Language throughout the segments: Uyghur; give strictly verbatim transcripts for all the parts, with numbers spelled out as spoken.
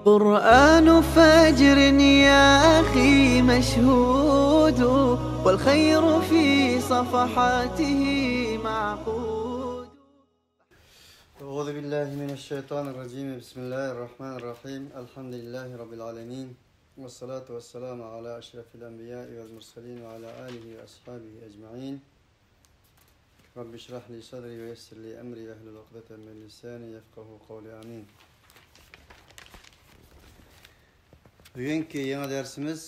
قرآن فجر يا أخي مشهود، والخير في صفحاته معقود. أعوذ بالله من الشيطان الرجيم. بسم الله الرحمن الرحيم. الحمد لله رب العالمين. والصلاة والسلام على أشرف الأنبياء والمرسلين وعلى آله وأصحابه أجمعين. رب اشرح لي صدري ويسر لي أمري واحلل عقدة من لساني يفقهوا قولي. آمين. بۈگۈنكى يېڭى دەرسىمىز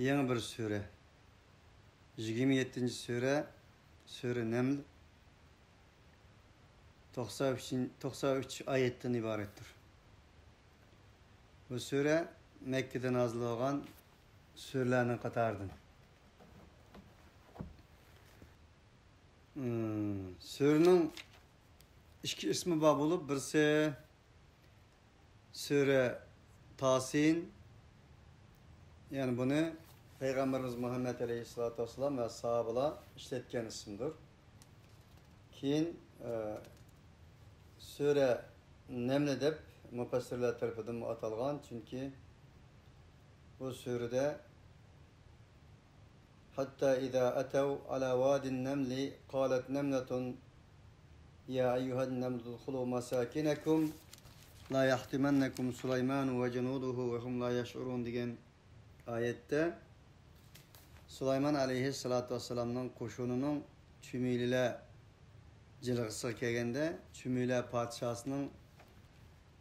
يېڭى بىر سۈرە. يىگىرمە يەتتىنچى سۈرە، سۈرە نەمل. توقسان ئۈچ، توقسان ئۈچ ئايەتتىن ئىبارەتتۇر. بۇ سۈرە مەككىدە نازىل بولغان سۈرىلەرنىڭ قاتارىدىن. ئىم، سۈرىنىڭ ئىككى ئىسمى بار بولۇپ، بىرسى سۈرە تاسىن، يەنى بۇنى پەيغەمبىرىمىز مۇھەممەد ئەلەيھىسسالاتۇ ۋەسسالام ۋە ساھابىلار ئىشلەتكەن ئىسىمدۇر. كېيىن، ئە، سۈرە نەملى دەپ مۇپەسسىرلەر تەرىپىدىنمۇ ئاتالغان، چۈنكى بۇ سۈرىدە حتى إذا أتوا على واد النمل قالت نملة يا أيها النمل ادخلوا مساكنكم لا يحطمنكم سليمان وجنوده وهم لا يشعرون دېگەن ئايەتتە سۇلايمان ئەلەيھىسسالاتۇ ۋەسسالامنىڭ قوشۇنىنىڭ چۈمۈلىلەر جىلغىسىغا كەلگەندە، چۈمۈلە پادىشاسىنىڭ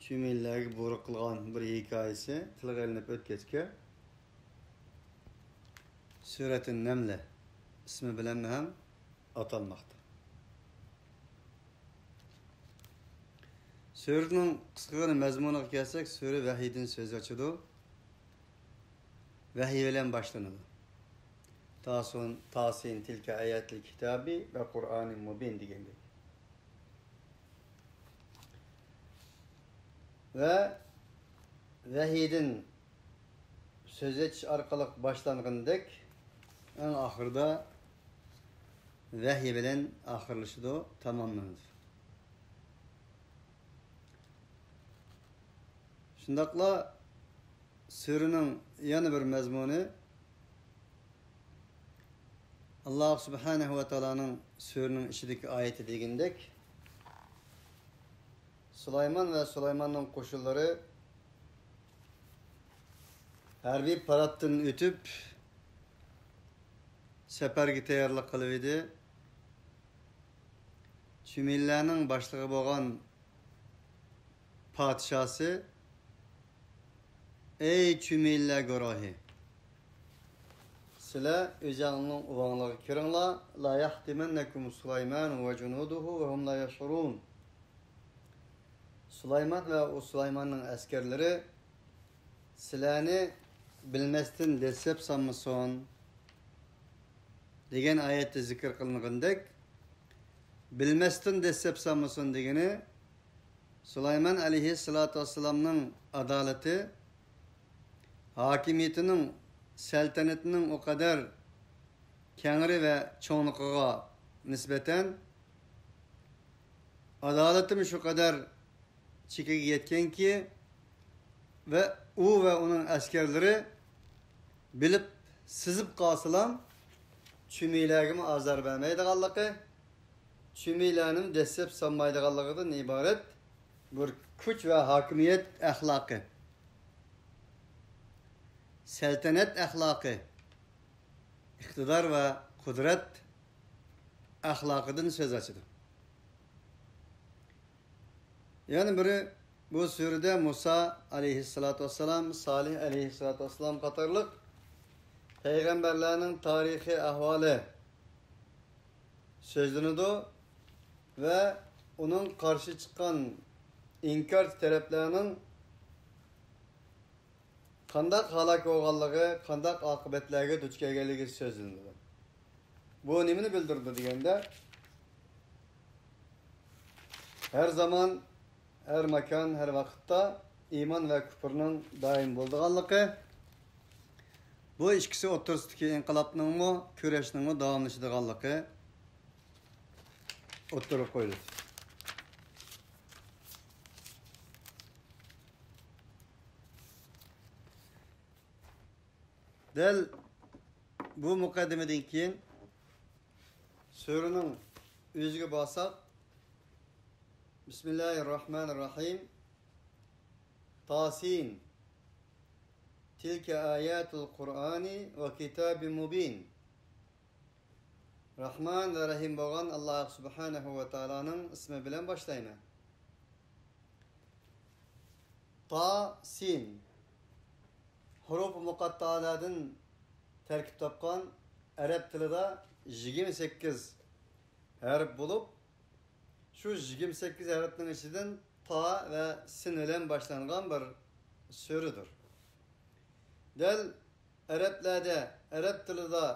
چۈمۈلىلەرگە بۇيرۇق قىلغان بىر ھېكايىسى تىلغا ئېلىنىپ ئۆتكەچكە، سۈرەتۇن نەملە ئىسمى بىلەن ھەم ئاتالماقتا. سۈرىنىڭ قىسقىغىنە مەزمۇنىغا كەلسەك، سۈرە ۋەھىيدىن سۆز ئاچىدۇ. ۋەھىي بىلەن باشلىنىدۇ. تاسىن، تاسىن تىلكە ئايەتىل كىتابى ۋە قۇرئانىن مۇبىن دېگەندەك. ۋە ۋەھىيدىن سۆز ئېچىش ئارقىلىق باشلانغىنىدەك، ئەڭ ئاخىرىدا ۋەھىي بىلەن ئاخىرلىشىدۇ، تاماملىنىدۇ. شۇنداقلا سۈرىنىڭ يەنە بىر مەزمۇنى، ئاللاھ سۇبھانەھۇ ۋە تائالانىڭ سۈرىنىڭ ئىچىدىكى ئايىتى دېگىنىدەك، سۇلايمان ۋە سۇلايماننىڭ قوشۇنلىرى ھەربىي پاراتتىن ئۆتۈپ، سەپەرگە تەييارلىق قىلىۋىدى. چۈمۈلىلەرنىڭ باشلىقى بولغان پادىشاسى، ئەي چۈمۈلىلەر گۇرۇھى! سىلەر ئۆزۈڭلارنىڭ ئۇۋاڭلىرىغا كىرىڭلار. لا يحطمنكم سليمان وجنوده وهم لا يشعرون. سۇلايمان ۋە ئۇ سۇلايماننىڭ ئەسكەرلىرى سىلەرنى بىلمەستىن دەسسەپ سالمىسۇن دېگەن ئايەتتە زىكىر قىلىنغىنىدەك، بىلمەستىن دەسسەپ سالمىسۇن دېگىنى، سۇلايمان ئەلەيھىسسالاتۇ ۋەسسالامنىڭ ئادالىتى، ھاكىمىيىتىنىڭ، سەلتەنىتىنىڭ ئۇ قەدەر كەڭرى ۋە چوڭلۇقىغا نىسبەتەن، ئادالىتىمۇ شۇ قەدەر چېكىگە يەتكەنكى، ۋە ئۇ ۋە ئۇنىڭ ئەسكەرلىرى بىلىپ سىزىپ قالسىلا، چۈمۈلىلەرگىمۇ ئازار بەرمەيدىغانلىقى، چۈمۈلىلەرنىمۇ دەسسەپ سالمايدىغانلىقىدىن ئىبارەت بىر كۈچ ۋە ھاكىمىيەت ئەخلاقى، سەلتەنەت ئەخلاقى، ئىقتىدار ۋە قۇدرەت ئەخلاقىدىن سۆز ئاچىدۇ. يەنە بىرى، بۇ سۈرىدە مۇسا ئەلەيھىسسالاتۇ ۋەسسالام، سالىھ ئەلەيھىسسالاتۇ ۋەسسالام قاتارلىق پەيغەمبەرلەرنىڭ تارىخىي ئەھۋالى سۆزلىنىدۇ ۋە ئۇنىڭ قارشى چىققان ئىنكارچى تەرەپلەرنىڭ قانداق ھالاك بولغانلىقى، قانداق ئاقىۋەتلەرگە دۇچ كەلگەنلىكى سۆزلىنىدۇ. بۇ نېمىنى بىلدۈرىدۇ دېگەندە، ھەر زامان، ھەر ماكان، ھەر ۋاقىتتا ئىمان ۋە كۇپۇرنىڭ دائىم بولىدىغانلىقى، بۇ ئىككىسى ئوتتۇرىسىدىكى ئىنقىلابنىڭمۇ، كۈرەشنىڭمۇ داۋاملىشىدىغانلىقى ئوتتۇرىغا قويۇلىدۇ. دەل بۇ مۇقەددىمىدىن كېيىن سۈرىنىڭ ئۆزىگە بارساق، بىسمىللاھىررەھمانىررەھىم. تاسىن. تىلكە ئاياتۇل قۇرئانى ۋە كىتابىم مۇبىن. رەھمان ۋە رەھىم بولغان ئاللاھ سۇبھانەھۇ ۋە تائالانىڭ ئىسمى بىلەن باشلايمەن. تا سىن ھۇرۇپى مۇقەتتەلەردىن تەركىب تاپقان، ئەرەب تىلىدا يىگىرمە سەككىز ھەرپ بولۇپ، شۇ يىگىرمە سەككىز ھەرپنىڭ ئىچىدىن تا ۋە سىن بىلەن باشلانغان بىر سۈرىدۇر. دەل ئەرەبلەردە، ئەرەب تىلىدا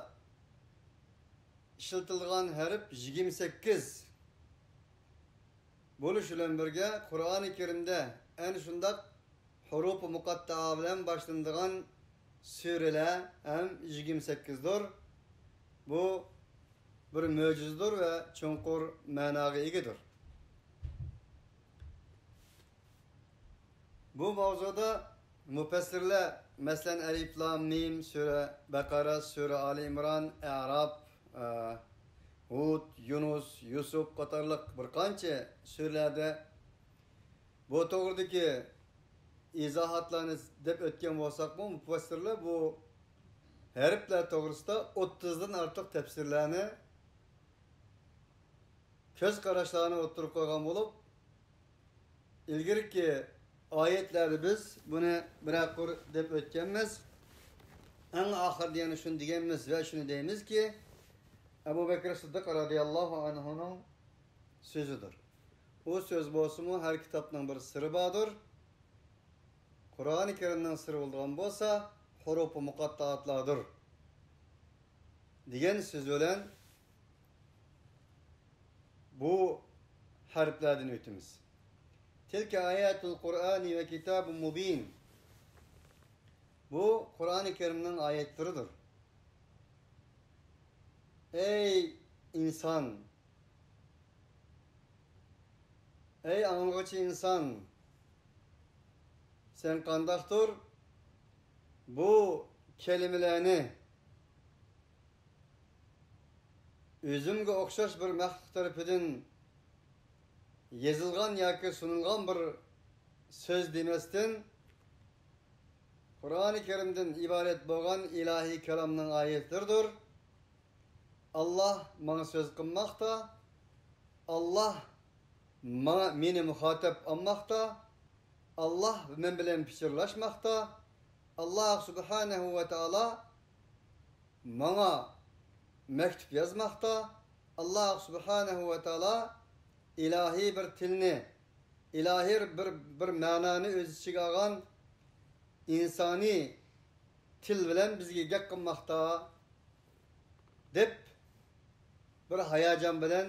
ئىشلىتىلىدىغان ھەرپ يىگىرمە سەككىز بولۇش بىلەن بىرگە، قۇرئانى كەرىمدە ئەنە شۇنداق ھۇرۇپى مۇقەتتەئە بىلەن باشلىنىدىغان سۈرىلەر ھەم يىگىرمە سەككىزدۇر. بۇ بىر مۆجىزىدۇر ۋە چوڭقۇر مەناغا ئىگىدۇر. بۇ ماۋزۇدا مۇپەسسىرلەر، مەسىلەن، ئەلىف لام مىم، سۈرە بەقەرە، سۈرە ئالى ئىمران، ئەراپ، ئە، ھۇد، يۇنۇس، يۈسۈپ قاتارلىق بىر قانچە سۈرىلەردە بۇ توغرىدىكى ئىزاھاتلارنى دەپ ئۆتكەن بولساقمۇ، مۇپەسسىرلەر بۇ ھەرپلەر توغرىسىدا ئوتتۇزدىن ئارتۇق تەپسىرلەرنى، كۆز قاراشلارنى ئوتتۇرىغا قويغان بولۇپ، ئىلگىرىكى ئايەتلەردە بىز بۇنى بىرەر قۇر دەپ ئۆتكەنمىز. ئەڭ ئاخىرىدا يەنە شۇنى دېگەنمىز ۋە شۇنى دەيمىزكى، ئەبۇ بەكرى سىددىق رەزىياللاھۇ ئەنھۇنىڭ سۆزىدۇر. ئۇ سۆز بولسىمۇ، ھەر كىتابنىڭ بىر سىرى باردۇر. قۇرئانى كەرىمنىڭ سىرى بولىدىغان بولسا، ھۇرۇپى مۇقەتتەئاتلاردۇر دېگەن سۆز بىلەن بۇ ھەرپلەردىن ئۆتىمىز. تىلكە ئاياتۇل قۇرئانى ۋە كىتابۇم مۇبىن. بۇ قۇرئانى كەرىمنىڭ ئايەتلىرىدۇر. ئەي ئىنسان! ئەي ئاڭلىغۇچى ئىنسان! سەن قانداقتۇر بۇ كەلىمىلەرنى ئۆزۈمگە ئوخشاش بىر مەخلۇق تەرىپىدىن يېزىلغان ياكى سۇنۇلغان بىر سۆز دېمەستىن، قۇرئانى كەرىمدىن ئىبارەت بولغان ئىلاھىي كالامنىڭ ئايەتلىرىدۇر. ئاللاھ ماڭا سۆز قىلماقتا، ئاللاھ ماڭا، مېنى مۇخاتەپ ئالماقتا، ئاللاھ مەن بىلەن پىچىرلاشماقتا، ئاللاھ سۇبھانەھۇ ۋە تائالا ماڭا مەكتۇپ يازماقتا. ئاللاھ سۇبھانەھۇ ۋە تائالا ئىلاھىي بىر تىلنى، ئىلاھىي بىر، بىر مەنانى ئۆز ئىچىگە ئالغان ئىنسانىي تىل بىلەن بىزگە گەپ قىلماقتا، دەپ بىر ھاياجان بىلەن،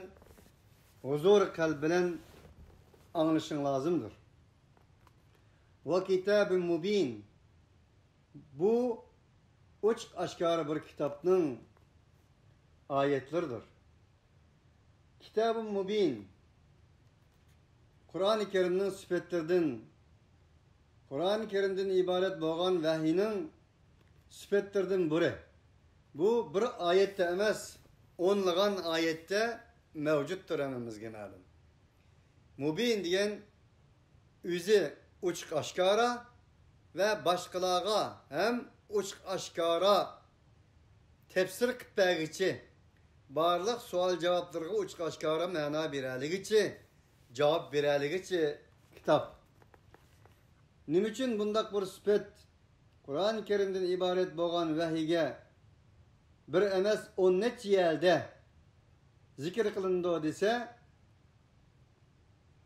ھۇزۇر قەلب بىلەن ئاڭلىشىڭ لازىمدۇر. ۋە كىتابىم مۇبىن. بۇ ئوچۇق ئاشكارا بىر كىتابنىڭ ئايەتلىرىدۇر. كىتابىم مۇبىن. قۇرئانى كەرىمنىڭ سۈپەتلىرىدىن، قۇرئانى كەرىمدىن ئىبارەت بولغان ۋەھىينىڭ سۈپەتلىرىدىن بىرى. بۇ بىر ئايەتتە ئەمەس، ئونلىغان ئايەتتە مەۋجۇتتۇر، ھەممىمىزگە مەلۇم. مۇبىن دېگەن ئۆزى ئوچۇق ئاشكارا ۋە باشقىلارغا ھەم ئوچۇق ئاشكارا تەپسىر قىلىپ بەرگۈچى، بارلىق سوئال جاۋابلىرىغا ئوچۇق ئاشكارا مەنا بېرەلىگۈچى، جاۋاب بېرەلىگۈچى كىتاب. نېمە ئۈچۈن بۇنداق بىر سۈپەت قۇرئانى كەرىمدىن ئىبارەت بولغان ۋەھىيگە بىر ئەمەس، ئون نەچچە يەردە زىكىر قىلىنىدۇ دېسە،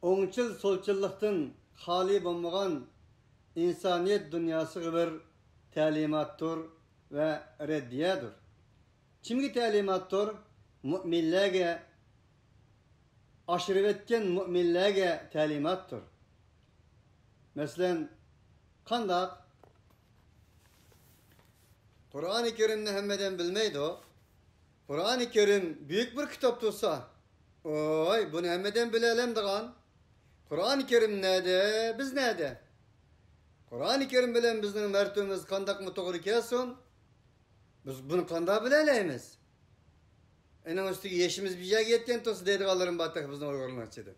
ئوڭچىل سولچىللىقتىن خالىي بولمىغان ئىنسانىيەت دۇنياسىغا بىر تەلىماتتۇر ۋە رەددىيەدۇر. كىمگە تەلىماتتۇر؟ مۇئمىنلەرگە، ئاشۇرۇۋەتكەن مۇئمىنلەرگە تەلىماتتۇر. مەسىلەن، قانداق؟ قۇرئانى كەرىمنى ھەممە ئادەم بىلمەيدۇ. قۇرئانى كەرىم بۈيۈك بىر كىتاب تۇرسا، ئوي، بۇنى ھەممە ئادەم بىلەلەمدىغان. قۇرئانى كەرىم نەدە، بىز نەدە؟ قۇرئانى كەرىم بىلەن بىزنىڭ مەرتىۋىمىز قانداقمۇ توغرا كەلسۇن؟ بىز بۇنى قانداق بىلەلەيمىز؟ ئۇنىڭ ئۈستىگە يېشىمىز بىر يەرگە يەتكەن تۇرسا دەيدىغانلىرىمۇ بار تېخى بىزنىڭ ئۇيغۇرلارنىڭ ئىچىدە.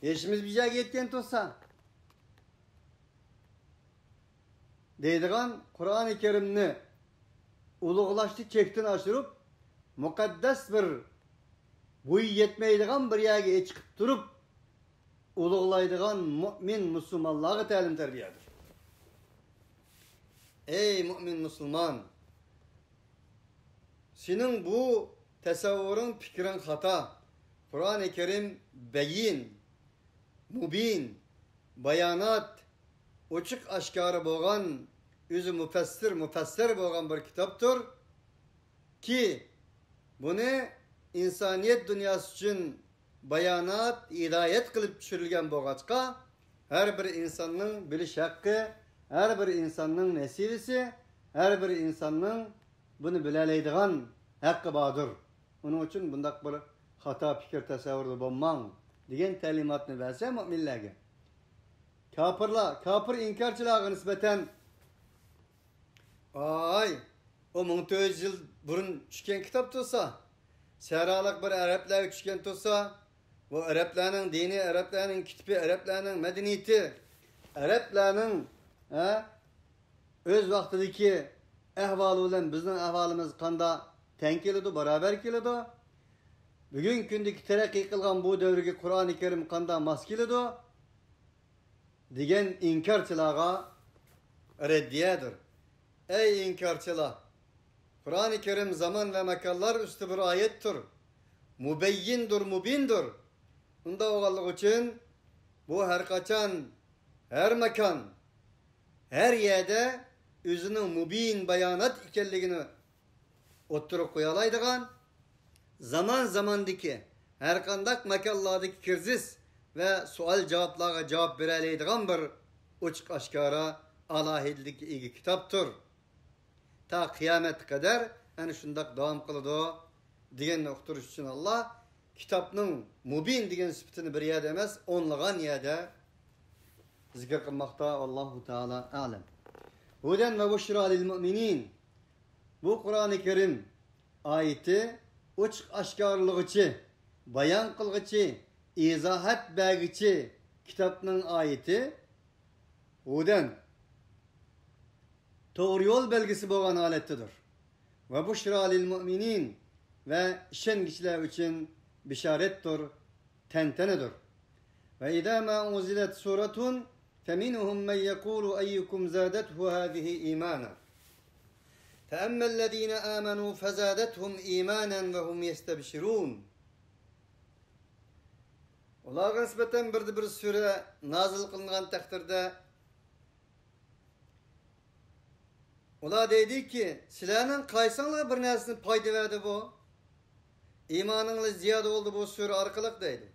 يېشىمىز بىر يەرگە يەتكەن تۇرسا دەيدىغان، قۇرئانى كەرىمنى ئۇلۇغلاشنى چەكتىن ئاشۇرۇپ، مۇقەددەس بىر بويى يەتمەيدىغان بىر يەرگە ئېچىقىپ تۇرۇپ، ئۇلۇغلايدىغان مۇئمىن مۇسۇلمانلارغا تەلىم تەربىيەدۇر. ئەي مۇئمىن مۇسۇلمان! سېنىڭ بۇ تەسەۋۋۇرۇڭ، پىكرىڭ خاتا. قۇرئانى كەرىم بەيين، مۇبىن، بايانات، ئوچۇق ئاشكارا بولغان، ئۆزى مۇپەسسىر، مۇپەسسەر بولغان بىر كىتابتۇر. كى، بۇنى ئىنسانىيەت دۇنياسى ئۈچۈن بايانات، ھىدايەت قىلىپ چۈشۈرۈلگەن بولغاچقا، ھەر بىر ئىنساننىڭ بىلىش ھەققى، ھەر بىر ئىنساننىڭ نەسىۋىسى، ھەر بىر ئىنساننىڭ بۇنى بىلەلەيدىغان ھەققى باردۇر. ئۇنىڭ ئۈچۈن بۇنداق بىر خاتا پىكىر تەسەۋۋۇردا بولماڭ، دېگەن تەلىماتنى بەرسە مۆمىنلەرگە. كاپىرلار، كاپىر ئىنكارچىلارغا نىسبەتەن، ئاي، ئۇ مىڭ تۆت يۈز يىل بۇرۇن چۈشكەن كىتاب تۇرسا، سەھرالىق بىر ئەرەبلەرگە چۈشكەن تۇرسا، بۇ ئەرەبلەرنىڭ دىنى، ئەرەبلەرنىڭ كىتابى، ئەرەبلەرنىڭ مەدەنىيىتى، ئەرەبلەرنىڭ، ھە، ئۆز ۋاقتىدىكى ئەھۋالى بىلەن بىزنىڭ ئەھۋالىمىز قانداق تەڭ كېلىدۇ، باراۋەر كېلىدۇ؟ بۈگۈنكى كۈندىكى تەرەققىي قىلغان بۇ دەۋرگە قۇرئانى كەرىم قانداق ماس كېلىدۇ؟ دېگەن ئىنكارچىلارغا رەددىيەدۇر. ئەي ئىنكارچىلار! قۇرئانى كەرىم زامان ۋە ماكانلار ئۈستى بىر ئايەتتۇر. مۇبەييىندۇر، مۇبىندۇر. ئۇنداق بولغانلىقى ئۈچۈن بۇ ھەر قاچان، ھەر ماكان، ھەر يەردە ئۆزىنىڭ مۇبىن بايانات ئىكەنلىكىنى ئوتتۇرىغا قويالايدىغان، زامان-زاماندىكى، ھەرقانداق ماكانلاردىكى كىرىزىس ۋە سوئال-جاۋابلارغا جاۋاب بېرەلەيدىغان بىر ئوچۇق-ئاشكارا ئالاھىدىلىككە ئىگە كىتابتۇر. تا قىيامەتكە قەدەر ئەنە شۇنداق داۋام قىلىدۇ، دېگەننى ئۇقتۇرۇش ئۈچۈن ئاللا كىتابنىڭ مۇبىن دېگەن سۈپىتىنى بىر يەردە ئەمەس، ئونلىغان يەردە زىكىر قىلماقتا. ۋاللاھۇ تائالا ئەلەم. ھۇدەن ۋە بۇشرا لىل مۇئمىنىن. بۇ قۇرئانى كەرىم ئايىتى ئوچۇق ئاشكارىلىغۇچى، بايان قىلغۇچى، ئىزاھات بەرگۈچى كىتابنىڭ ئايىتى. ھۇدەن، توغرا يول بەلگىسى بولغان ھالەتتىدۇر. ۋە بۇشرا لىل مۇئمىنىن، ۋە ئىشەنگۈچىلەر ئۈچۈن بېشارەتتۇر، تەنتەنىدۇر. وإذا ما أنزلت سورة فمنهم من يقول أيكم زادته هذه إيمانا فأما الذين آمنوا فزادتهم إيمانا وهم يستبشرون. ئۇلارغا نىسبەتەن بىردە بىر سۈرە نازىل قىلىنغان تەقدىردە، ئۇلار دەيدىكى، سىلەرنىڭ قايسىڭلارغا بىر نەرسىدىن پايدا بەردى بۇ؟ ئىمانىڭلار زىيادە بولدى بۇ سۈرە ئارقىلىق دەيدۇ.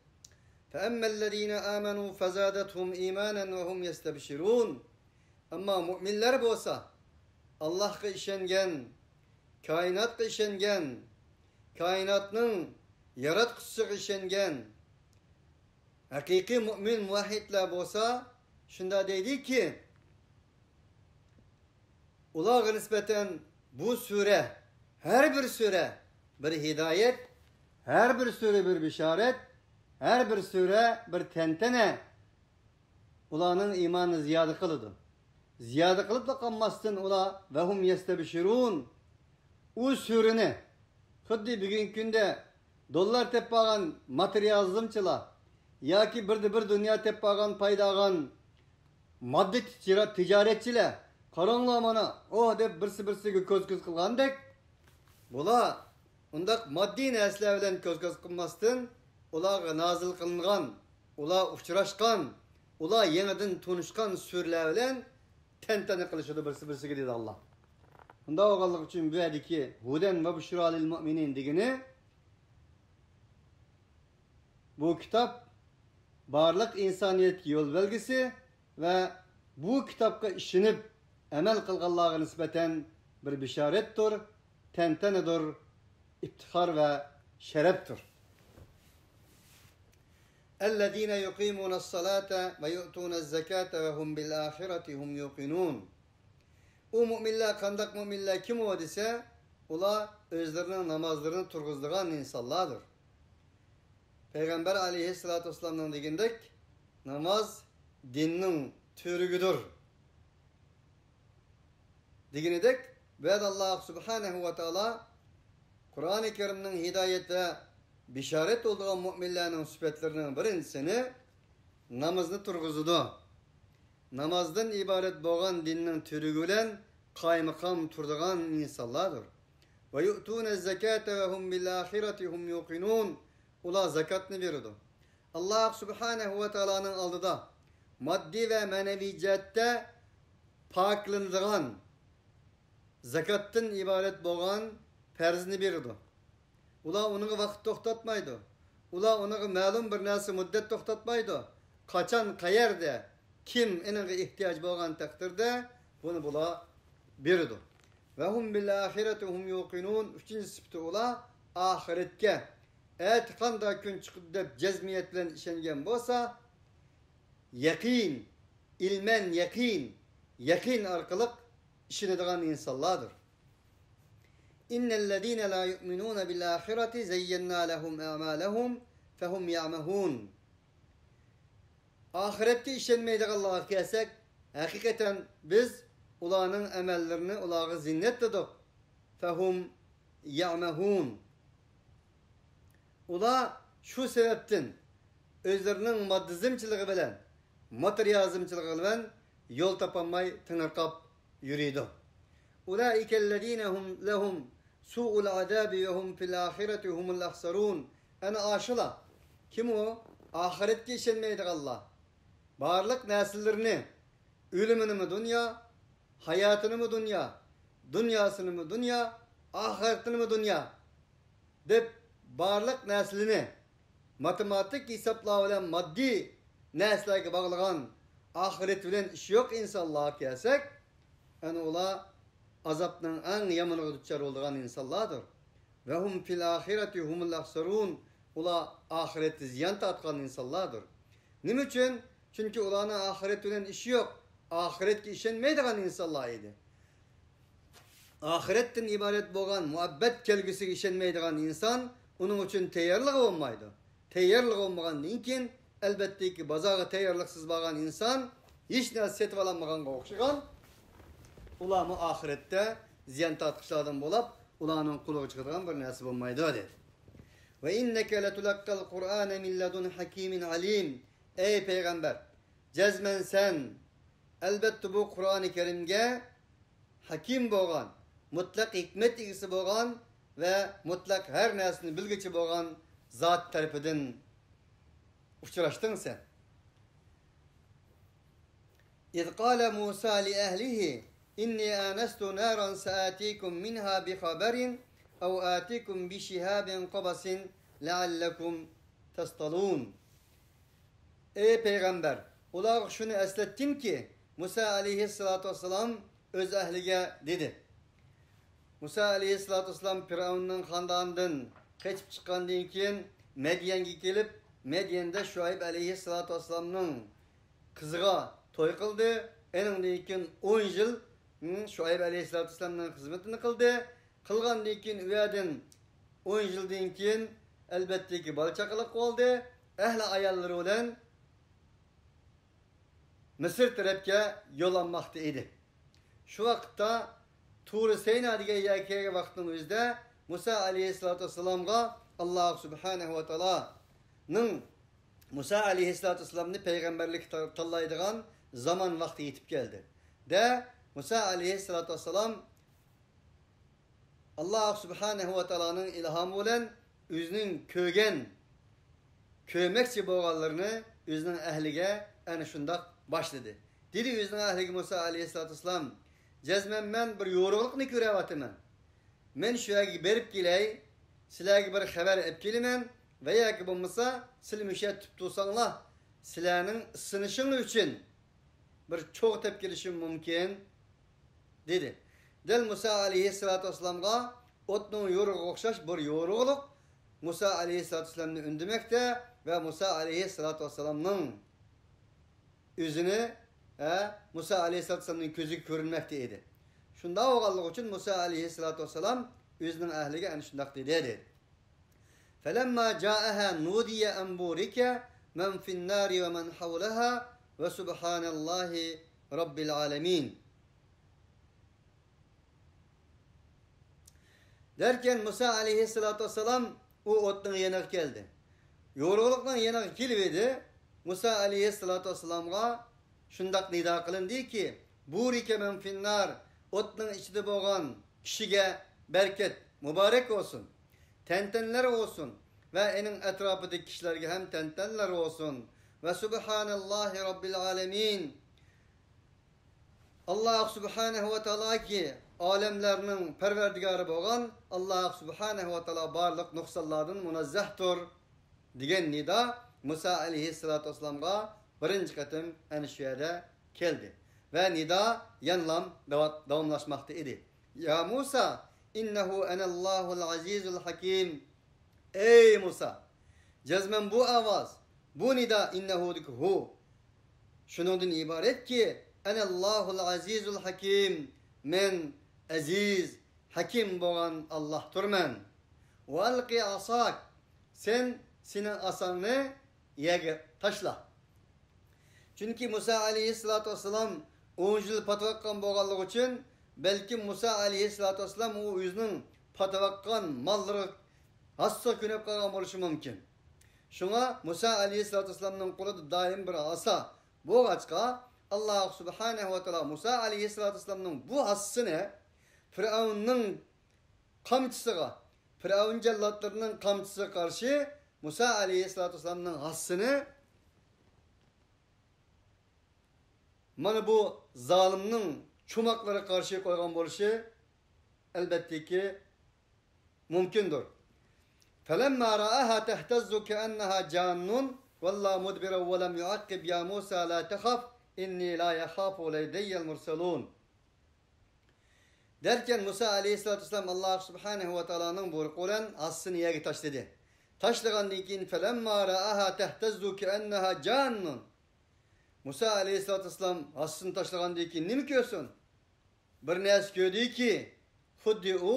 فأما الذين آمنوا فزادتهم إيمانا وهم يستبشرون. ئەمما مۇئمىنلار بولسا، ئاللاھقا ئىشەنگەن، كائىناتقا ئىشەنگەن، كائىناتنىڭ ياراتقۇچىسىغا ئىشەنگەن، ھەقىقىي مۇئمىن مۇۋەھھىدلەر بولسا شۇنداق دەيدىكى، ئۇلارغا نىسبەتەن بۇ سۈرە، ھەر بىر سۈرە بىر ھىدايەت، ھەر بىر سۈرە بىر بېشارەت، ھەر بىر سۈرە بىر تەنتەنە، ئۇلارنىڭ ئىمانىنى زىيادە قىلىدۇ. زىيادە قىلىپلا قالماستىن ئۇلار، ۋەھۇم يەستەبشىرۇن، ئۇ سۈرىنى خۇددى بۈگۈنكى كۈندە دوللار تېپىۋالغان ماتېرىيالىزمچىلار ياكى بىردە بىر دۇنيا تېپىۋالغان، پايدا ئالغان ماددىي تىجارەت-، تىجارەتچىلەر، قاراڭلار مانا، ئوھ دەپ بىرسى بىرسىگە كۆز-كۆز قىلغاندەك، بۇلار ئۇنداق ماددىي نەرسىلەر بىلەن كۆز-كۆز قىلماستىن، ئۇلارغا نازىل قىلىنغان، ئۇلار ئۇچراشقان، ئۇلار يېڭىدىن تونۇشقان سۈرىلەر بىلەن تەنتەنە قىلىشىدۇ بىرسى-بىرسىگە، دېدى ئاللا. ئۇنداق بولغانلىقى ئۈچۈن بۇ يەردىكى ھۇدەن ۋە بۇشرا لىل مۇئمىنىن دېگىنى، بۇ كىتاب بارلىق ئىنسانىيەتكە يول بەلگىسى ۋە بۇ كىتابقا ئىشىنىپ ئەمەل قىلغانلارغا نىسبەتەن بىر بېشارەتتۇر، تەنتەنىدۇر، ئىپتىخار ۋە شەرەپتۇر. الذين يقيمون الصلاة ويؤتون الزكاة وهم بالآخرة هم يوقنون. ئۇ مۆمىنلەر قانداق مۆمىنلەر، كىم ئۇ دېسە، ئۇلار ئۆزلىرىنىڭ نامازلىرىنى تۇرغۇزىدىغان ئىنسانلاردۇر. پەيغەمبەر ئەلەيھىسسالاتۇ ۋەسسالامنىڭ دېگىنىدەك، ناماز دىننىڭ تۈۋرۈكىدۇر دېگىنىدەك، بۇ يەردە ئاللاھ سۇبھانەھۇ ۋە تائالا قۇرئانى كەرىمنىڭ ھىدايەت ۋە بېشارەت بولىدىغان مۆمىنلەرنىڭ سۈپەتلىرىنىڭ بىرىنچىسىنى نامازنى تۇرغۇزىدۇ. نامازدىن ئىبارەت بولغان دىننىڭ تۈۋرۈكى بىلەن قايمۇقام تۇرىدىغان ئىنسانلاردۇر. ۋە يۇئتۇنە زەكاتە ۋە ھۇم بىل ئاخىرەتى ھۇم يۇقىنۇن. ئۇلار زاكاتنى بېرىدۇ. ئاللاھ سۇبھانەھۇ ۋە تائالانىڭ ئالدىدا ماددىي ۋە مەنىۋى جەھەتتە پاكلىنىدىغان زاكاتتىن ئىبارەت بولغان پەرزنى بېرىدۇ. ئۇلار ئۇنىڭغا ۋاقىت توختاتمايدۇ. ئۇلار ئۇنىڭغا مەلۇم بىر نەرسە مۇددەت توختاتمايدۇ. قاچان، قەيەردە، كىم ئېنىڭغا ئېھتىياج بولغان تەقدىردە بۇنى بۇلار بېرىدۇ. ۋە ھۇم بىل ئاخىرەتى ھۇم يۇقىنۇن. ئۈچىنچى سۈپىتى، ئۇلار ئاخىرەتكە، ئەتە قانداق كۈن چىقىدۇ دەپ جەزمىيەت بىلەن ئىشەنگەن بولسا، يەقىن، ئىلمەن يەقىن، يەقىن ئارقىلىق ئىشىنىدىغان ئىنسانلاردۇر. ئىننەللەزىنە لا يۇئمىنۇنە بىل ئاخىرەتى زەييەننا لەھۇم ئەمالەھۇم فەھۇم يەمەھۇن. ئاخىرەتكە ئىشەنمەيدىغانلارغا كەلسەك، ھەقىقەتەن بىز ئۇلارنىڭ ئەمەللىرىنى ئۇلارغا زىننەتلىدۇق. فەھۇم يەمەھۇن. ئۇلار شۇ سەۋەبتىن ئۆزلىرىنىڭ ماددىزمچىلىقى بىلەن، ماتېرىيالىزمچىلىقى بىلەن يول تاپالماي تېڭىرقاپ يۈرىدۇ. ئۇلائىكەللەزىنە ھۇم لەھۇم سۇئۇل ئازابى ۋە ھۇم فىل ئاخىرەتى ھۇمۇل ئەخسەرۇن. ئەنە ئاشۇلار. كىم ئۇ؟ ئاخىرەتكە ئىشەنمەيدىغانلار. بارلىق نەرسىلىرىنى، ئۆلۈمىنىمۇ دۇنيا، ھاياتىنىمۇ دۇنيا، دۇنياسىنىمۇ دۇنيا، ئاخىرىتىنىمۇ دۇنيا دەپ بارلىق نەرسىلىرىنى ماتېماتىك ھېسابلار بىلەن ماددىي نەرسىلەرگە باغلىغان، ئاخىرەت بىلەن ئىشى يوق ئىنسانلارغا كەلسەك، ئەنە ئۇلار ئازابنىڭ ئەڭ يامىنىغا دۇچار بولىدىغان ئىنسانلاردۇر. ۋە ھۇم فىل ئاخىرەتى ھۇمۇل ئەخسەرۇن. ئۇلار ئاخىرەتتە زىيان تارتقان ئىنسانلاردۇر. نېمە ئۈچۈن؟ چۈنكى ئۇلارنىڭ ئاخىرەت بىلەن ئىشى يوق، ئاخىرەتكە ئىشەنمەيدىغان ئىنسانلار ئىدى. ئاخىرەتتىن ئىبارەت بولغان مۇئەببەت كەلگۈسىگە ئىشەنمەيدىغان ئىنسان، ئۇنىڭ ئۈچۈن تەييارلىقى بولمايدۇ. تەييارلىقى بولمىغاندىن كېيىن، ئەلۋەتتىكى، بازارغا تەييارلىقسىز بارغان ئىنسان ھېچ نەرسە سېتىۋالالمىغانغا ئوخشىغان، ئۇلارمۇ ئاخىرەتتە زىيان تارتقۇچىلاردىن بولۇپ، ئۇلارنىڭ قولىغا چىقىدىغان بىر نەرسە بولمايدۇ، دېدى. ۋە ئىننەكە لەتۇلەققەل قۇرئانە مىن لەدۇن ھەكىمىن ئەلىم. ئەي پەيغەمبەر، جەزمەن سەن، ئەلۋەتتە، بۇ قۇرئانى كەرىمگە ھەكىم بولغان، مۇتلەق ھېكمەت ئىگىسى بولغان ۋە مۇتلەق ھەر نەرسىنى بىلگۈچى بولغان زات تەرىپىدىن ئۇچراشتىڭ سەن. إذ قال موسى لأهله إني آنست نارا سآتيكم منها بخبر أو آتيكم بشهاب قبس لعلكم تصطلون. ئەي پەيغەمبەر، ئۇلارغا شۇنى ئەسلەتكىنكى، مۇسا ئەلەيھىسسالاتۇ ۋەسسالام ئۆز ئەھلىگە دېدى. مۇسا ئەلەيھىسسالاتۇ ۋەسسالام پىرئەۋننىڭ خاندانىدىن قېچىپ چىققاندىن كېيىن، مەديەنگە كېلىپ، مەديەندە شۇئەيب ئەلەيھىسسالاتۇ ۋەسسالامنىڭ قىزىغا توي قىلدى. ئېنىڭدىن كېيىن ئون يىل، ھىم، شۇئەيب ئەلەيھىسسالاتۇ ۋەسسالامنىڭ خىزمىتىنى قىلدى. قىلغاندىن كېيىن، ئۇ يەردىن ئون يىلدىن كېيىن، ئەلۋەتتىكى، بالا چاقىلىق بولدى. ئەھلى ئاياللىرى بىلەن مىسىر تەرەپكە يول ئالماقتا ئىدى. شۇ ۋاقىتتا تۇرى سەينا دېگەن يەرگە كەلگەن ۋاقىتنىڭ ئۆزىدە مۇسا ئەلەيھىسسالاتۇ ۋەسسالامغا ئاللاھ سۇبھانەھۇ ۋە تائالانىڭ مۇسا ئەلەيھىسسالاتۇ ۋەسسالامنى پەيغەمبەرلىككە تا-، تاللايدىغان زامان ۋاقتى يېتىپ كەلدى. دە، مۇسا ئەلەيھىسسالاتۇ ۋەسسالام ئاللاھ سۇبھانەھۇ ۋە تائالانىڭ ئىلھامى بىلەن ئۆزىنىڭ كۆرگەن، كۆرمەكچى بولغانلىرىنى ئۆزىنىڭ ئەھلىگە ئەنە شۇنداق باشلىدى. دېدى ئۆزىنىڭ ئەھلىگە مۇسا ئەلەيھىسسالاتۇ ۋەسسالام، جەزمەن مەن بىر يورۇقلۇقنى كۆرۈۋاتىمەن. مەن شۇ يەرگە بېرىپ كېلەي، سىلەرگە بىر خەۋەر ئېلىپ كېلىمەن ۋە ياكى بولمىسا سىلەر مۇشۇ يەردە تۇرۇپ تۇرساڭلار، سىلەرنىڭ ئىسسىنىشىڭلار ئۈچۈن بىر چوغ تېپىپ كېلىشىم مۇمكىن، دېدى. دەل مۇسا ئەلەيھىسسالاتۇ ۋەسسالامغا ئوتنىڭ يورۇقىغا ئوخشاش بىر يورۇقلۇق مۇسا ئەلەيھىسسالاتۇ ۋەسسالامنى ئۈندىمەكتە ۋە مۇسا ئەلەيھىسسالاتۇ ۋەسسالامنىڭ ئۆزىنى، ھە، مۇسا ئەلەيھىسسالاتۇ ۋەسسالامنىڭ كۆزىگە كۆرۈنمەكتە ئىدى. شۇنداق بولغانلىقى ئۈچۈن مۇسا ئەلەيھىسسالاتۇ ۋەسسالام ئۆزىنىڭ ئەھلىگە ئەنە شۇنداق دېدى، دېدى. فلما جاءها نودي أن بورك من في النار ومن حولها وسبحان الله رب العالمين. دەركەن مۇسا ئەلەيھىسسالاتۇ ۋەسسالام ئۇ ئوتنىڭ يېنىغا كەلدى. يورۇقلۇقنىڭ يېنىغا كېلىۋىدى. مۇسا ئەلەيھىسسالاتۇ ۋەسسالامغا شۇنداق نىدا قىلىندىكى، بورك من في النار، ئوتنىڭ ئىچىدە بولغان كىشىگە بەرىكەت، مۇبارەك بولسۇن. تەنتەنىلەر بولسۇن ۋە ئېنىڭ ئەتراپىدىكى كىشىلەرگە ھەم تەنتەنىلەر بولسۇن. ۋە سۇبھانەللاھى رەببىل ئالەمىن. ئاللاھ سۇبھانەھۇ ۋە تائالاكى، ئالەملەرنىڭ پەرۋەردىگارى بولغان ئاللاھ سۇبھانەھۇ ۋە تائالا بارلىق نۇقسانلاردىن مۇنەززەھتۇر، دېگەن نىدا مۇسا ئەلەيھىسسالاتۇ ۋەسسالامغا بىرىنچى قېتىم ئەنە شۇ يەردە كەلدى. ۋە نىدا يەنىلام داۋا-، داۋاملاشماقتا ئىدى. يا مۇسا، ئىننەھۇ ئەنەللاھۇل ئەزىزۇل ھەكىم. ئەي مۇسا! جەزمەن بۇ ئاۋاز، بۇ نىدا ئىننەھۇدىكى ھۇ شۇنىڭدىن ئىبارەتكى، ئەنەللاھۇل ئەزىزۇل ھەكىم، مەن ئەزىز، ھەكىم بولغان ئاللاھتۇرمەن. ۋەئەلقى ئەساك، سەن سېنىڭ ئاساڭنى يەرگە تاشلا. چۈنكى مۇسا ئەلەيھىسسالاتۇ ۋەسسالام ئون يىل پاتىۋاتقان بولغانلىقى ئۈچۈن، بەلكىم مۇسا ئەلەيھىسسالاتۇ ۋەسسالام ئۇ ئۆزىنىڭ پاتىۋاتقان ماللىرى ھاسىسىغا كۆنۈپ قالغان بولۇشى مۇمكىن. شۇڭا مۇسا ئەلەيھىسسالاتۇ ۋەسسالامنىڭ قولىدا دائىم بىر ھاسا بولغاچقا، ئاللاھ سۇبھانەھۇ ۋە تائالا مۇسا ئەلەيھىسسالاتۇ ۋەسسالامنىڭ بۇ ھاسىسىنى پىرئەۋننىڭ قامچىسىغا، پىرئەۋن جاللاتلىرىنىڭ قامچىسىغا قارشى مۇسا ئەلەيھىسسالاتۇ ۋەسسالامنىڭ ھاسىسىنى مانا بۇ زالىمنىڭ چوماقلىرىغا قارشى قويغان بولۇشى ئەلبەتتىكى مۇمكىندۇر. فلما رآها تهتز كأنها جان ولى مدبرا ولم يعقب يا موسى لا تخف إني لا يخاف لدي المرسلون. دەركەن مۇسا ئەلەيھىسسالاتۇ ۋەسسالام ئاللاھ سۇبھانەھۇ ۋە تائالانىڭ بۇيرۇقى بىلەن ھاسىسىنى يەرگە تاشلىدى. تاشلىغاندىن كېيىن فلما رآها تهتز كأنها جان. مۇسا ئەلەيھىسسالاتۇ ۋەسسالام ھاسىسىنى تاشلىغاندىن كېيىن نېمە كۆرسۇن؟ بىر نەرسە كۆردىكى، خۇددى ئۇ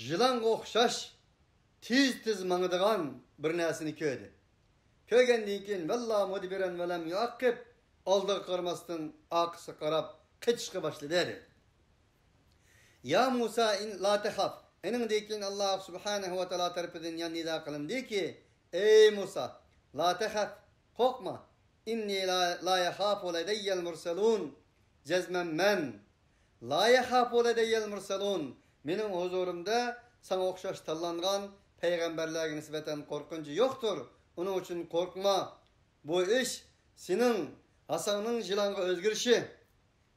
يىلانغا ئوخشاش تېز-تېز ماڭىدىغان بىر نەرسىنى كۆردى. كۆرگەندىن كېيىن ۋەللە مۇدبىرەن ۋەلەم يۇئەققىب، ئالدىغا قارىماستىن ئارقىسىغا قاراپ قېچىشقا باشلىدى. يا مۇسا، لا تەخەف. ئېنىڭدىن كېيىن ئاللاھ سۇبھانەھۇ ۋە تائالا تەرىپىدىن يەنە نىدا قىلىندىكى، ئەي مۇسا، لا تەخەف، قورقما. ئىننى لا، لا يەخافۇ لەدەييەل مۇرسەلۇن. جەزمەن مەن، لا يەخافۇ لەدەييەل مۇرسەلۇن، مېنىڭ ھۇزۇرۇمدا ساڭا ئوخشاش تاللانغان پەيغەمبەرلەرگە نىسبەتەن قورقۇنچى يوقتۇر. ئۇنىڭ ئۈچۈن قورقما. بۇ ئىش سېنىڭ ھاساڭنىڭ يىلانغا ئۆزگىرىشى،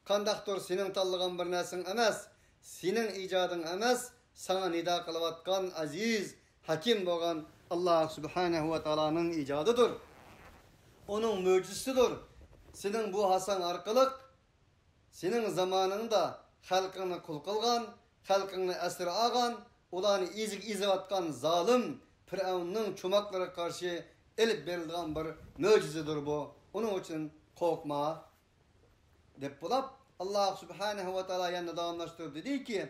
قانداقتۇر سېنىڭ تاللىغان بىر نەرسىڭ ئەمەس، سېنىڭ ئىجادىڭ ئەمەس، ساڭا نىدا قىلىۋاتقان ئەزىز، ھەكىم بولغان ئاللاھ سۇبھانەھۇ ۋە تائالانىڭ ئىجادىدۇر. ئۇنىڭ مۆجىزىسىدۇر. سېنىڭ بۇ ھاساڭ ئارقىلىق سېنىڭ زامانىڭدا خەلقىڭنى قۇل قىلغان، خەلقىڭنى ئەسىر ئالغان، ئۇلارنى ئېزىپ، ئېزىۋاتقان زالىم پىرئەۋننىڭ چوماقلىرىغا قارشى ئېلىپ بېرىلىدىغان بىر مۆجىزىدۇر بۇ. ئۇنىڭ ئۈچۈن قورقما، دەپ بولاپ، ئاللاھ سۇبھانەھۇ ۋە تائالا يەنە داۋاملاشتۇرۇپ دېدىكى،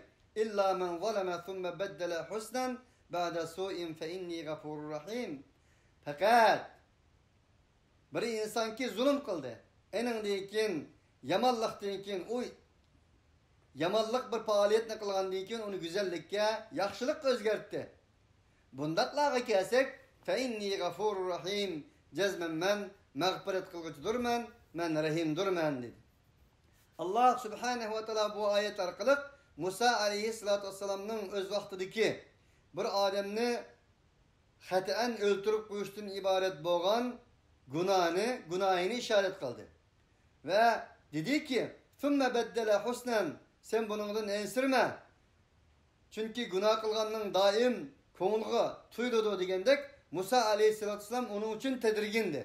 إلا من ظلم ثم بدل حسنا بعد سوء فإني غفور رحيم. پەقەت بىر ئىنسانكى زۇلۇم قىلدى. ئېنىڭدىن كېيىن، يامانلىقتىن كېيىن ئۇ يامانلىق بىر پائالىيەتنى قىلغاندىن كېيىن، ئۇنى گۈزەللىككە، ياخشىلىققا ئۆزگەرتتى. بۇنداقلارغا كەلسەك، فەئىننى غەفۇرۇر رەھىم، جەزمەن مەن مەغپىرەت قىلغۇچىدۇرمەن، مەن رەھىمدۇرمەن، دېدى. ئاللاھ سۇبھانەھۇ ۋە تائالا بۇ ئايەت ئارقىلىق مۇسا ئەلەيھىسسالاتۇ ۋەسسالامنىڭ ئۆز ۋاقتىدىكى بىر ئادەمنى خەتەئەن ئۆلتۈرۈپ قويۇشتىن ئىبارەت بولغان گۇناھنى، گۇناھىنى ئىشارەت قىلدى. ۋە دېدىكى، ثم بدل حسنا، سەن بۇنىڭدىن ئەنسىرىمە. چۈنكى گۇناھ قىلغاننىڭ دائىم كۆڭلىگە تۇيۇلىدۇ دېگەندەك، مۇسا ئەلەيھىسسالاتۇ ۋەسسالام ئۇنىڭ ئۈچۈن تەدرىگىن ئىدى.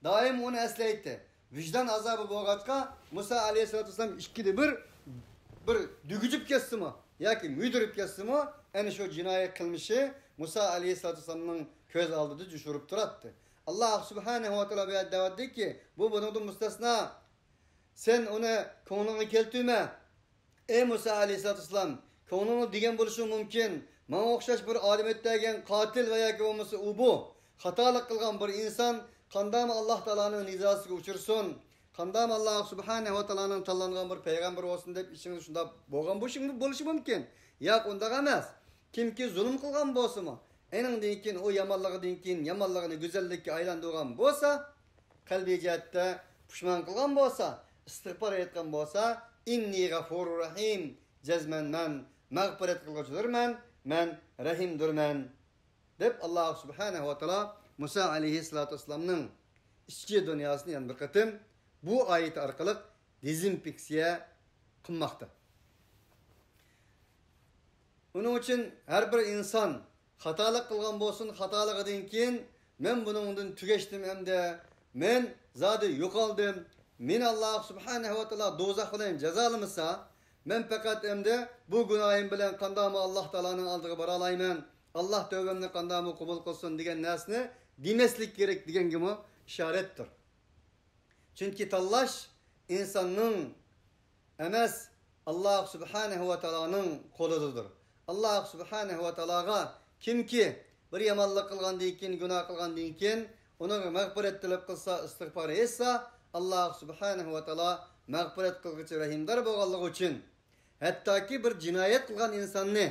دائىم ئۇنى ئەسلەيتتى. ۋىجدان ئازابى بولغاچقا، مۇسا ئەلەيھىسسالاتۇ ۋەسسالام ئىككىدە بىر، بىر دۈگىجىپ كەتسىمۇ ياكى مۈدۈرۈپ كەتسىمۇ، ئەنە شۇ جىنايى قىلمىشى مۇسا ئەلەيھىسسالاتۇ ۋەسسالامنىڭ كۆز ئالدىدا جۇشۇرۇپ تۇراتتى. ئاللاھ سۇبھانەھۇ ۋە تائالا بۇ يەردە دەۋاتىدىكى، بۇ بۇنىڭدىن مۇستەسنا. سەن ئۇنى كۆڭلۈڭگە كەلتۈرمە. ئەي مۇسا ئەلەيھىسسالاتۇ ۋەسسالام، كۆڭلۈڭدە دېگەن بولۇشى مۇمكىن، ماڭا ئوخشاش بىر ئادەم ئۆتتەرگەن قاتىل ۋە ياكى بولمىسا ئۇ بۇ خاتالىق قىلغان بىر ئىنسان قانداقمۇ ئاللاھ تائالانىڭ نىزاسىغا ئۇچرىسۇن؟ قانداقمۇ ئاللاھ سۇبھانەھۇ ۋە تائالانىڭ تاللانغان بىر پەيغەمبىرى بولسۇن دەپ ئىچىڭدە شۇنداق بولغان بولۇشى، بولۇشى مۇمكىن. ياق، ئۇنداق ئەمەس. كىمكى زۇلۇم قىلغان بولسىمۇ، ئېنىڭدىن كېيىن ئۇ يامانلىقىدىن كېيىن يامانلىقىنى گۈزەللىككە ئايلاندۇرغان بولسا، قەلبىي جەھەتتە پۇشمان قىلغان بولسا، ئىستىغپار ئېيتقان بولسا، ئىننى غەفۇرۇر رەھىم، جەزمەن مەن مەغپىرەت قىلغۇچىدۇرمەن، مەن رەھىمدۇرمەن، دەپ ئاللاھ سۇبھانەھۇ ۋە تائالا مۇسا ئەلەيھىسسالاتۇ ۋەسسالامنىڭ ئىچكى دۇنياسىنى يەنە بىر قېتىم بۇ ئايەت ئارقىلىق دېزىنفېكسىيە قىلماقتا. ئۇنىڭ ئۈچۈن ھەر بىر ئىنسان خاتالىق قىلغان بولسۇن، خاتالىقىدىن كېيىن، مەن بۇنىڭدىن تۈگەشتىم ئەمدى، مەن زادى يوقالدىم، مېنى ئاللاھ سۇبھانەھۇ ۋە تائالا دوزاخ بىلەن جازالىمىسا، مەن پەقەت ئەمدى بۇ گۇناھىم بىلەن قانداقمۇ ئاللاھ تائالانىڭ ئالدىغا بارالايمەن، ئاللاھ تەۋبەمنى قانداقمۇ قوبۇل قىلسۇن دېگەن نەرسىنى دېمەسلىك كېرەك دېگەنگىمۇ ئىشارەتتۇر. چۈنكى تاللاش ئىنساننىڭ ئەمەس، ئاللاھ سۇبھانەھۇ ۋە تائالانىڭ قولىدىدۇر. ئاللاھ سۇبھانەھۇ ۋە تائالاغا كىمكى بىر يامانلىق قىلغاندىن كېيىن، گۇناھ قىلغاندىن كېيىن، ئۇنىڭغا مەغپىرەت تەلەپ قىلسا، ئىستىغپار ئېيتسا، ئاللاھ سۇبھانەھۇ ۋە تائالا مەغپىرەت قىلغۇچى، رەھىمدار بولغانلىقى ئۈچۈن، ھەتتاكى بىر جىنايەت قىلغان ئىنساننى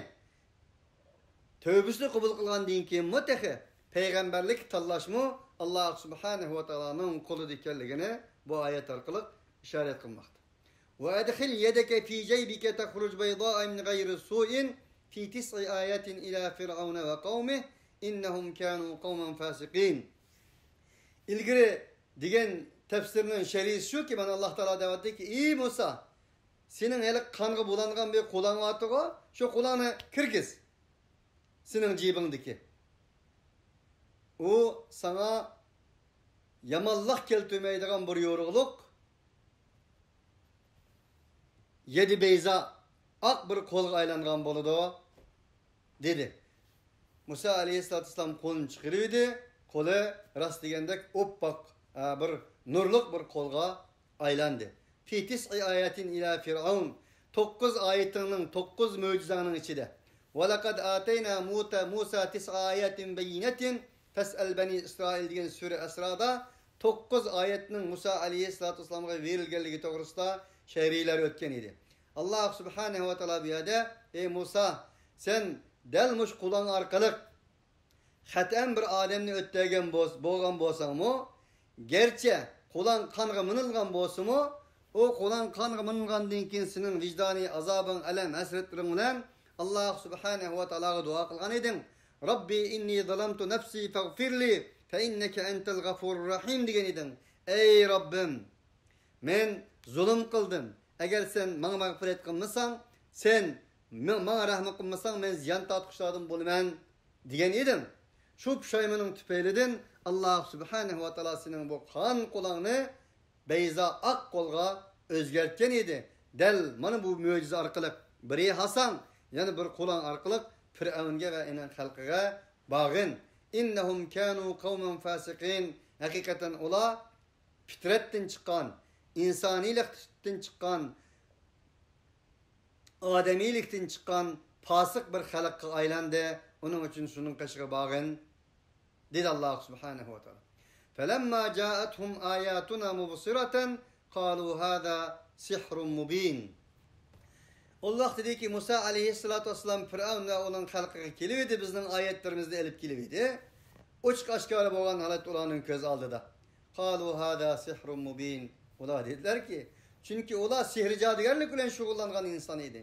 تەۋبىسىنى قوبۇل قىلغاندىن كېيىنمۇ تېخى پەيغەمبەرلىك تاللاشمۇ ئاللاھ سۇبھانەھۇ ۋە تائالانىڭ قولىدا ئىكەنلىكىنى بۇ ئايەت ئارقىلىق ئىشارەت قىلماقتا. وأدخل يدك في جيبك تخرج بيضاء من غير سوء في تسع آيات إلى فرعون وقومه إنهم كانوا قوما فاسقين. ئىلگىرى دېگەن تەپسىرنىڭ شەرھىسى شۇكى، مانا ئاللاھ تائالا دەۋاتىدۇكى، ئى مۇسا، سېنىڭ ھېلىقى قانغا بۇلانغان بىر قولاڭ بارتىغۇ، شۇ قولاڭنى كىرگۈز سېنىڭ جىبىڭدىكى. ئۇ ساڭا يامانلىق كەلتۈرمەيدىغان بىر يورۇقلۇق، يەدى بەيزا، ئاق بىر قولغا ئايلانغان بولىدۇ، دېدى. مۇسا ئەلەيھىسسالاتۇ ۋەسسالام قولىنى چىقىرىۋىدى، قولى راست دېگەندەك ئوپئاق، ئە، بىر نۇرلۇق بىر قولغا ئايلاندى. في تسع آيات إلى فرعون. توققۇز ئايىتىڭنىڭ، توققۇز مۆجىزەڭنىڭ ئىچىدە. ولقد آتينا موسى، موسى تسع آيات بينات فاسأل بني إسرائيل دېگەن سۈرە ئەسرادا توققۇز ئايەتنىڭ مۇسا ئەلەيھىسسالاتۇ ۋەسسالامغا بېرىلگەنلىكى توغرىسىدا شەرھلەر ئۆتكەن ئىدى. ئاللاھ سۇبھانەھۇ ۋە تائالا بۇ يەردە، ئى مۇسا، سەن دەل مۇشۇ قولۇڭ ئارقىلىق خەتئەن بىر ئادەمنى ئۆلتۈرگەن بولس-، بولغان بولساڭمۇ، گەرچە قولۇڭ قانغا مىلانغان بولسىمۇ، ئۇ قولۇڭ قانغا مىلانغاندىن كېيىن سېنىڭ ۋىجدانىي ئازابىڭ، ئەلەم، ھەسرەتلىرىڭ بىلەن ئاللاھ سۇبھانەھۇ ۋە تائالاغا دۇئا قىلغان ئىدىڭ. رب إني ظلمت نفسي فاغفر لي فإنك أنت الغفور الرحيم دېگەن ئىدىڭ. ئەي رەببىم، مەن زۇلۇم قىلدىم. ئەگەر سەن ماڭا مەغپىرەت قىلمىساڭ، سەن ماڭا رەھمەت قىلمىساڭ، مەن زىيان تارتقۇچىلاردىن بولىمەن، دېگەن ئىدىڭ. شۇ پۇشايمىنىڭ تۈپەيلىدىن ئاللاھ سۇبھانەھۇ ۋە تائالا سېنىڭ بۇ قان قولاڭنى بەيزا ئاق قولغا ئۆزگەرتكەن ئىدى. دەل مانا بۇ مۆجىزە ئارقىلىق بىرى ھاساڭ، يەنە بىر قولاڭ ئارقىلىق پىرئەۋنگە ۋە ئۇنىڭ خەلقىگە بارغىن. إنهم كانوا قوما فاسقين. ھەقىقەتەن ئۇلار پىترەتتىن چىققان، ئىنسانىيلىقتىن چىققان، ئادەمىيلىكتىن چىققان پاسىق بىر خەلققە ئايلاندى. ئۇنىڭ ئۈچۈن شۇنىڭ قېشىغا بارغىن، دېدى ئاللاھ سۇبھانەھۇ ۋە تائالا. فلما جاءتهم آياتنا مبصرة قالوا هذا سحر مبين. ئاللاھ دېدىكى، مۇسا ئەلەيھىسسالاتۇ ۋەسسالام پىرئەۋن ۋە ئۇنىڭ خەلقىگە كېلىۋىدى، بىزنىڭ ئايەتلىرىمىزنى ئېلىپ كېلىۋىدى. ئوچۇق ئاشكارا بولغان ھالەتتە ئۇلارنىڭ كۆز ئالدىدا. قالوا هذا سحر مبين. ئۇلار دېدىلەركى، چۈنكى ئۇلار سېھىر جادۇگەرلىك بىلەن شۇغۇللانغان ئىنسان ئىدى.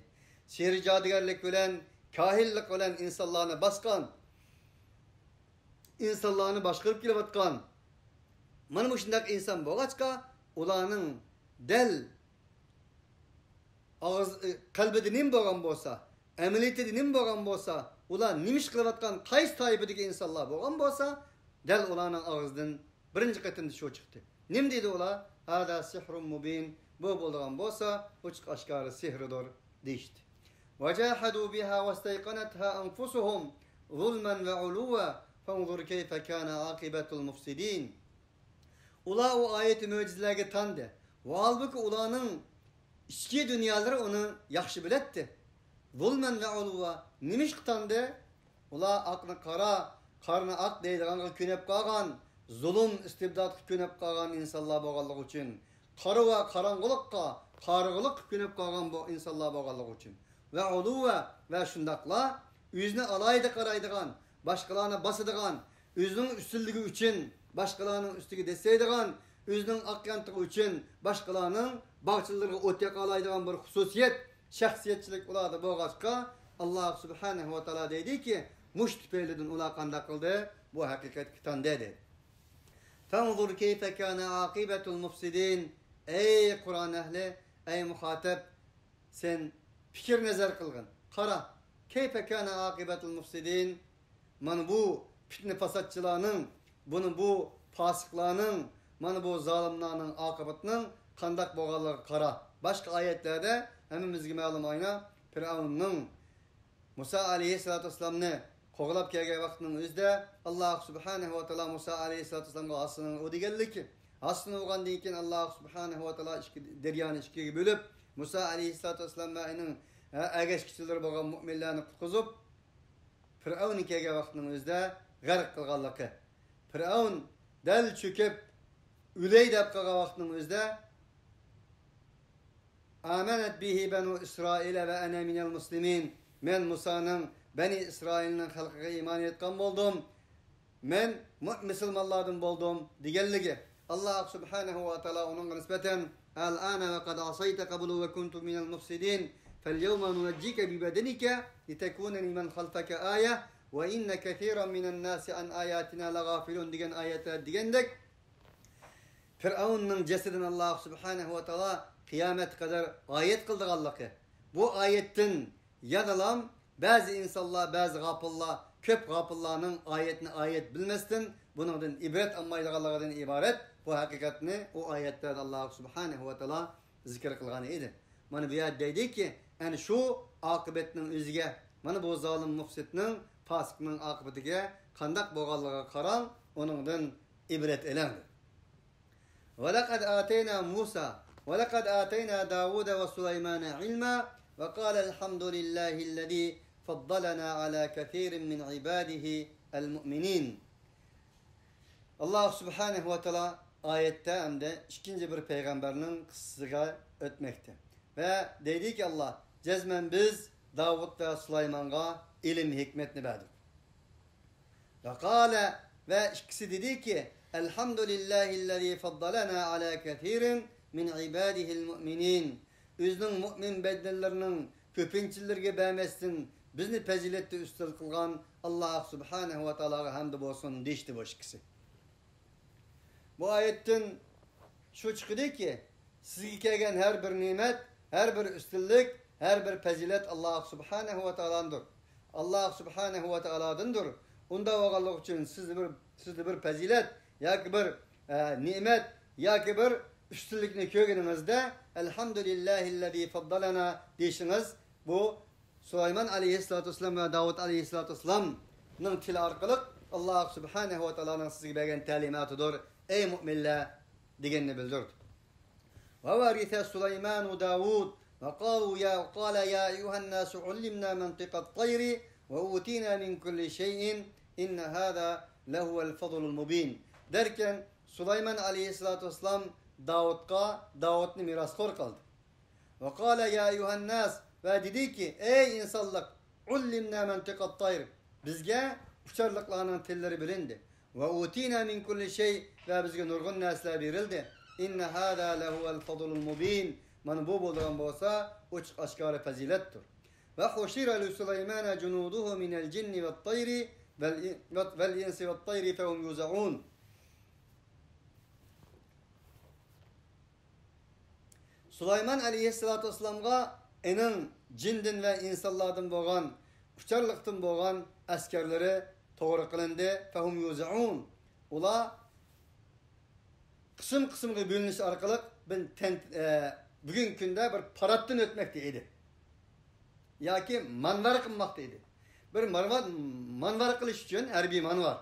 سېھىر جادۇگەرلىك بىلەن، كاھىنلىق بىلەن ئىنسانلارنى باسقان، ئىنسانلارنى باشقۇرۇپ كېلىۋاتقان مانا مۇشۇنداق ئىنسان بولغاچقا، ئۇلارنىڭ دەل ئاغزى، ئى، قەلبىدە نېمە بولغان بولسا، ئەمەلىيىتىدە نېمە بولغان بولسا، ئۇلار نېمە ئىش قىلىۋاتقان، قايسى تايپىدىكى ئىنسانلار بولغان بولسا، دەل ئۇلارنىڭ ئاغزىدىن بىرىنچى قېتىمدا شۇ چىقتى. نېمە دېدى ئۇلار؟ هذا سحر مبين. بۇ بولىدىغان بولسا، ئوچۇق ئاشكارا سېھىردۇر، دېيىشتى. وجاحدوا بها واستيقنتها أنفسهم ظلما وعلوا فانظر كيف كان عاقبة المفسدين. ئۇلار ئۇ ئايەت مۆجىزىلەرگە تاندى. ھالبۇكى، ئۇلارنىڭ ئىچكى دۇنيالىرى ئۇنى ياخشى بىلەتتى. ظۇلمەن ۋە ئۇلۇۋا. نېمىشقا تاندى؟ ئۇلار ئاقنى قارا، قارىنى ئاق دەيدىغانغا كۆنۈپ قالغان، زۇلۇم، ئىستىبداتقا كۆنۈپ قالغان ئىنسانلار بولغانلىقى ئۈچۈن، قارا ۋە قاراڭغۇلۇققا، قارىغۇلۇققا كۆنۈپ قالغان بۇ ئىنسانلار بولغانلىقى ئۈچۈن. ۋە ئۇلۇۋا، ۋە شۇنداقلا ئۆزىنى ئالاھىدە قارايدىغان، باشقىلارنى باسىدىغان، ئۆزىنىڭ ئۈستۈنلۈكى ئۈچۈن باشقىلارنىڭ ئۈستىگە دەسسەيدىغان، ئۆزىنىڭ ئاق يانتىقى ئۈچۈن باشقىلارنىڭ باغچىلىرىغا ئوت ياقالايدىغان بىر خۇسۇسىيەت، شەخسىيەتچىلىك ئۇلاردا بولغاچقا، ئاللاھ سۇبھانەھۇ ۋە تائالا دەيدىكى، مۇشۇ تۈپەيلىدىن ئۇلار قانداق قىلدى؟ بۇ ھەقىقەتكە تاندى، دەيدۇ. فانظر كيف كان عاقبة المفسدين. ئەي قۇرئان ئەھلى، ئەي مۇخاتەب، سەن پىكىر نەزەر قىلغىن. قارا، كيف كان عاقبة المفسدين. مانا بۇ پىتنە پاساتچىلارنىڭ، بۇنى بۇ پاسىقلارنىڭ، مانا بۇ زالىملارنىڭ ئاقىۋىتىنىڭ قانداق بولغانلىقىغا قارا. باشقا ئايەتلەردە ھەممىمىزگە مەلۇم ئاينا پىرئەۋننىڭ مۇسا ئەلەيھىسسالاتۇ ۋەسسالامنى قوغلاپ كەلگەن ۋاقتىنىڭ ئۆزىدە، ئاللاھ سۇبھانەھۇ ۋە تائالا مۇسا ئەلەيھىسسالاتۇ ۋەسسالامغا ھاسىنى ئۇر دېگەنلىكى، ھاسىنى ئۇرغاندىن كېيىن، ئاللاھ سۇبھانەھۇ ۋە تائالا ئىككى، دەريانى ئىككىگە بۆلۈپ، مۇسا ئەلەيھىسسالاتۇ ۋەسسالام ۋە ئۇنىڭ، ھە، ئەگەشكۈچىلىرى بولغان مۆمىنلەرنى قۇتقۇزۇپ، پىرئەۋن كەلگەن ۋاقتىنىڭ ئۆزىدە غەرق قىلغانلىقى. پىرئەۋن دەل چۆكۈپ ئۆلەي دەپ قالغان ۋاقتىنىڭ ئۆزىدە، ئامەنەت بىھى بەنۇ ئىسرائىلە ۋە ئەنە مىنەل مۇسلىمىن. مەن مۇسانىڭ، بەنى ئىسرائىلنىڭ خەلقىگە ئىمان ئېيتقان بولدۇم. مەن مۇ-، مۇسۇلمانلاردىن بولدۇم، دېگەنلىكى. ئاللاھ سۇبھانەھۇ ۋە تائالا ئۇنىڭغا نىسبەتەن، ئەلئانە ۋە قەد ئەسەيتە قەبلۇ ۋە كۇنتە مىنەل مۇفسىدىن، فەليەۋمە نۇنەججىكە بىبەدەنىكە لىتەكۇنە لىمەن خەلفەكە ئايە ۋە ئىننە كەسىرەن مىنەن ناسى ئەن ئاياتىنا لەغافىلۇن دېگەن ئايەتلەر دېگەندەك، پىرئەۋننىڭ جەسىتىنى ئاللاھ سۇبھانەھۇ ۋە تائالا قىيامەتكە قەدەر ئايەت قىلىدىغانلىقى، بۇ ئايەتتىن يەنىلا بەزى ئىنسانلار، بەزى غاپىللار، كۆپ غاپىللارنىڭ ئايەتنى ئايەت بىلمەستىن، بۇنىڭدىن ئىبرەت ئالمايدىغانلىقىدىن ئىبارەت بۇ ھەقىقەتنى ئۇ ئايەتلەردە ئاللاھ سۇبھانەھۇ ۋە تائالا زىكىر قىلغان ئىدى. مانا بۇ يەردە دەيدىكى، ئەنە شۇ ئاقىۋەتنىڭ ئۆزىگە، مانا بۇ زالىم مۇفسىدنىڭ، پاسىقنىڭ ئاقىۋىتىگە قانداق بولغانلىقىغا قاراڭ، ئۇنىڭدىن ئىبرەت ئېلىڭ. ولقد آتينا موسى، ولقد آتينا داود وسليمان علما وقالا الحمد لله الذي فضلنا على كثير من عباده المؤمنين. ئاللاھ سۇبھانەھۇ ۋە تائالا ئايەتتە ھەمدە ئىككىنچى بىر پەيغەمبەرنىڭ قىسسىسىگە ئۆتمەكتە. ۋە دەيدىكى ئاللاھ، جەزمەن بىز داۋۇت ۋە سۇلايمانغا ئىلىم، ھېكمەتنى بەردۇق. ۋە قالە، ۋە ئىككىسى دېدىكى، الحمد لله الذي فضلنا على كثير من عباده المؤمنين. ئۆزىنىڭ مۆمىن بەندىلىرىنىڭ كۆپىنچىلىرىگە بەرمەستىن، بىزنى پەزىلەتتە ئۈستۈن قىلغان ئاللاھ سۇبھانەھۇ ۋە تائالاغا ھەمدە بولسۇن، دېيىشتى بۇ ئىككىسى. بۇ ئايەتتىن شۇ چىقىدۇكى، سىزگە كەلگەن ھەر بىر نېمەت، ھەر بىر ئۈستۈنلۈك، ھەر بىر پەزىلەت ئاللاھ سۇبھانەھۇ ۋە تائالادىندۇر. ئاللاھ سۇبھانەھۇ ۋە تائالادىندۇر. ئۇنداق بولغانلىقى ئۈچۈن سىزدە بىر، سىزدە بىر پەزىلەت ياكى بىر، ئە، نېمەت ياكى بىر ئۈستۈنلۈكنى كۆرگىنىڭىزدە، ئەلھەمدۇلىللاھىللەزى فەددەلەنا دېيىشىڭىز، بۇ سۇلايمان ئەلەيھىسسالاتۇ ۋەسسالام ۋە داۋۇت ئەلەيھىسسالاتۇ ۋەسسالامنىڭ تىلى ئارقىلىق ئاللاھ سۇبھانەھۇ ۋە تائالانىڭ سىزگە بەرگەن تەلىماتىدۇر، ئەي مۆمىنلەر، دېگەننى بىلدۈردى. وورث سليمان داود وقالوا يا، قال يا أيها الناس علمنا منطق الطير وأوتينا من كل شيء إن هذا لهو الفضل المبين. دەركەن، سۇلايمان ئەلەيھىسسالاتۇ ۋەسسالام داۋۇتقا، داۋۇتنى مىراسخور قىلدى. وقال يا أيها الناس، ۋە دېدىكى، ئەي ئىنسانلىق، علمنا منطق الطير، بىزگە ئۇچارلىقلارنىڭ تىللىرى بىلىندى. وأوتينا من كل شيء، ۋە بىزگە نۇرغۇن نەرسىلەر بېرىلدى. إن هذا لهو الفضل المبين، مانا بۇ بولىدىغان بولسا ئوچۇق ئاشكارا پەزىلەتتۇر. وحشر لسليمان جنوده من الجن والطير والإ-، والإنس والطير فهم يوزعون. سۇلايمان ئەلەيھىسسالاتۇ ۋەسسالامغا ئېنىڭ جىندىن ۋە ئىنسانلاردىن بولغان، ئۇچارلىقتىن بولغان ئەسكەرلىرى توغرا قىلىندى. فهم يوزعون. ئۇلار قىسىم-قىسىمغا بۆلۈنۈش ئارقىلىق بىر تەن-، ئە، بۈگۈنكى كۈندە بىر پاراتتىن ئۆتمەكتە ئىدى. ياكى مانۋار قىلماقتا ئىدى. بىر مانۋار، مانۋار قىلىش ئۈچۈن، ھەربىي مانۋار.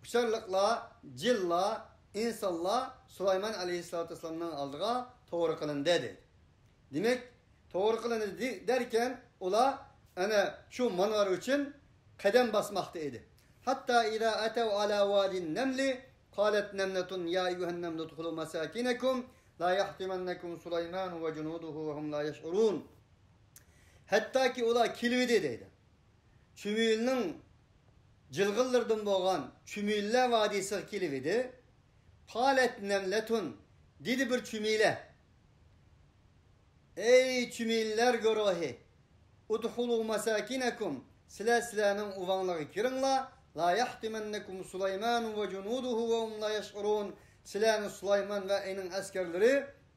ئۇچارلىقلار، جىنلار، ئىنسانلار سۇلايمان ئەلەيھىسسالاتۇ ۋەسسالامنىڭ ئالدىغا توغرا قىلىندى، دەيدۇ. دېمەك، توغرا قىلىنىدۇ دەركەن، ئۇلار ئەنە شۇ مانۋار ئۈچۈن قەدەم باسماقتا ئىدى. حتى إذا أتوا على واد النمل قالت نملة يا أيها النمل ادخلوا مساكنكم لا يحطمنكم سليمان وجنوده وهم لا يشعرون. ھەتتاكى ئۇلار كېلىۋىدى دەيدۇ. چۈمۈلىنىڭ جىلغىلىرىدىن بولغان چۈمۈلىلەر ۋادىسىغا كېلىۋىدى. قالت نملة، دېدى بىر چۈمۈلە. ئەي چۈمۈلىلەر گۇرۇھى! ادخلوا مساكنكم، سىلەر سىلەرنىڭ ئۇۋاڭلارغا كىرىڭلار. لا يحطمنكم سليمان وجنوده وهم لا يشعرون. سىلەرنى سۇلايمان ۋە ئېنىڭ ئەسكەرلىرى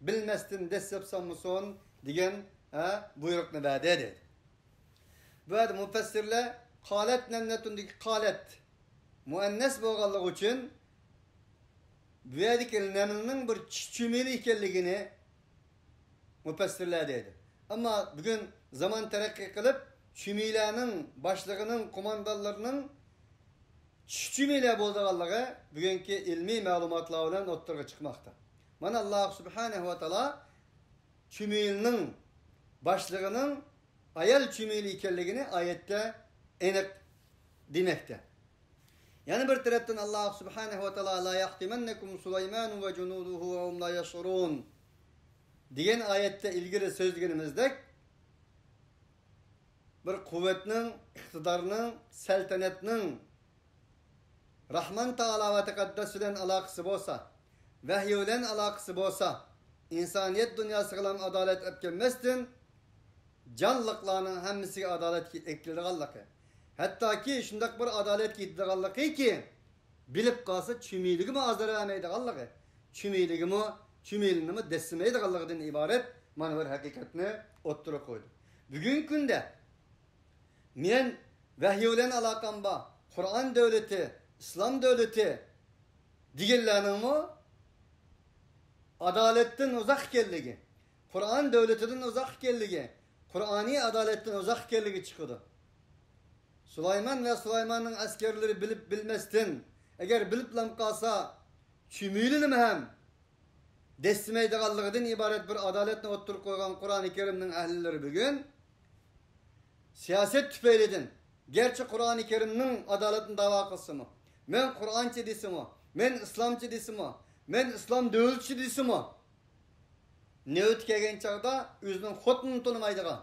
بىلمەستىن دەسسەپ سالمىسۇن، دېگەن، ھە، بۇيرۇقنى بەردى، دەيدۇ. بۇ يەردە مۇپەسسىرلەر قالت نملةدىكى قالت مۇئەننەس بولغانلىقى ئۈچۈن، بۇ يەردىكى نەملنىڭ بىر چۈمۈلە ئىكەنلىكىنى مۇپەسسىرلەر دەيدۇ. ئەمما بۈگۈن زامان تەرەققىي قىلىپ، چۈمۈلىنىڭ باشلىقىنىڭ، قوماندانلىرىنىڭ چۈمۈلە بولىدىغانلىقى بۈگۈنكى ئىلمىي مەلۇماتلار بىلەن ئوتتۇرىغا چىقماقتا. مانا، ئاللاھ سۇبھانەھۇ ۋە تائالا چۈمۈلىنىڭ باشلىقىنىڭ ئايال چۈمۈلە ئىكەنلىكىنى ئايەتتە ئېنىق دېمەكتە. يەنە بىر تەرەپتىن ئاللاھ سۇبھانەھۇ ۋە تائالا لا يحطمنكم سليمان وجنوده وهم لا يشعرون دېگەن ئايەتتە ئىلگىرى سۆزلىگىنىمىزدەك، بىر قۇۋۋەتنىڭ، ئىقتىدارنىڭ، سەلتەنەتنىڭ راھمان تائالا ۋە تەقەددەس بىلەن ئالاقىسى بولسا، ۋەھىي بىلەن ئالاقىسى بولسا، ئىنسانىيەت دۇنياسىغىلا ئادالەت ئەپ كەلمەستىن، جانلىقلارنىڭ ھەممىسىگە ئادالەت ئەكېلىدىغانلىقى، ھەتتاكى شۇنداق بىر ئادالەتكە يېتىدىغانلىقىكى، بىلىپ قالسا، چۈمۈلىگىمۇ ئازار بەرمەيدىغانلىقى، چۈمۈلىگىمۇ، چۈمۈلىنىمۇ دەسسىمەيدىغانلىقىدىن ئىبارەت مانا بىر ھەقىقەتنى ئوتتۇرىغا قويدى. بۈگۈنكى كۈندە مەن ۋەھىي بىلەن ئالاقەم بار، قۇرئان دۆلىتى، ئىسلام دۆلىتى دېگەنلەرنىڭمۇ ئادالەتتىن ئۇزاق ئىكەنلىكى، قۇرئان دۆلىتىدىن ئۇزاق ئىكەنلىكى، قۇرئانىي ئادالەتتىن ئۇزاق ئىكەنلىكى چىقىدۇ. سۇلايمان ۋە سۇلايماننىڭ ئەسكەرلىرى بىلىپ بىلمەستىن، ئەگەر بىلىپلام قالسا، چۈمۈلىنىمۇ ھەم دەسسىمەيدىغانلىقىدىن ئىبارەت بىر ئادالەتنى ئوتتۇرىغا قويغان قۇرئانى كەرىمنىڭ ئەھلىلىرى بۈگۈن سىياسەت تۈپەيلىدىن، گەرچە قۇرئانى كەرىمنىڭ ئادالىتىنى داۋا قىلسىمۇ، مەن قۇرئانچى دېسىمۇ، مەن ئىسلامچى دېسىمۇ، مەن ئىسلام دۆلىتىچى دېسىمۇ، نۆۋىتى كەلگەن چاغدا ئۆزىنىڭ خوتۇنىنى تونۇمايدىغان،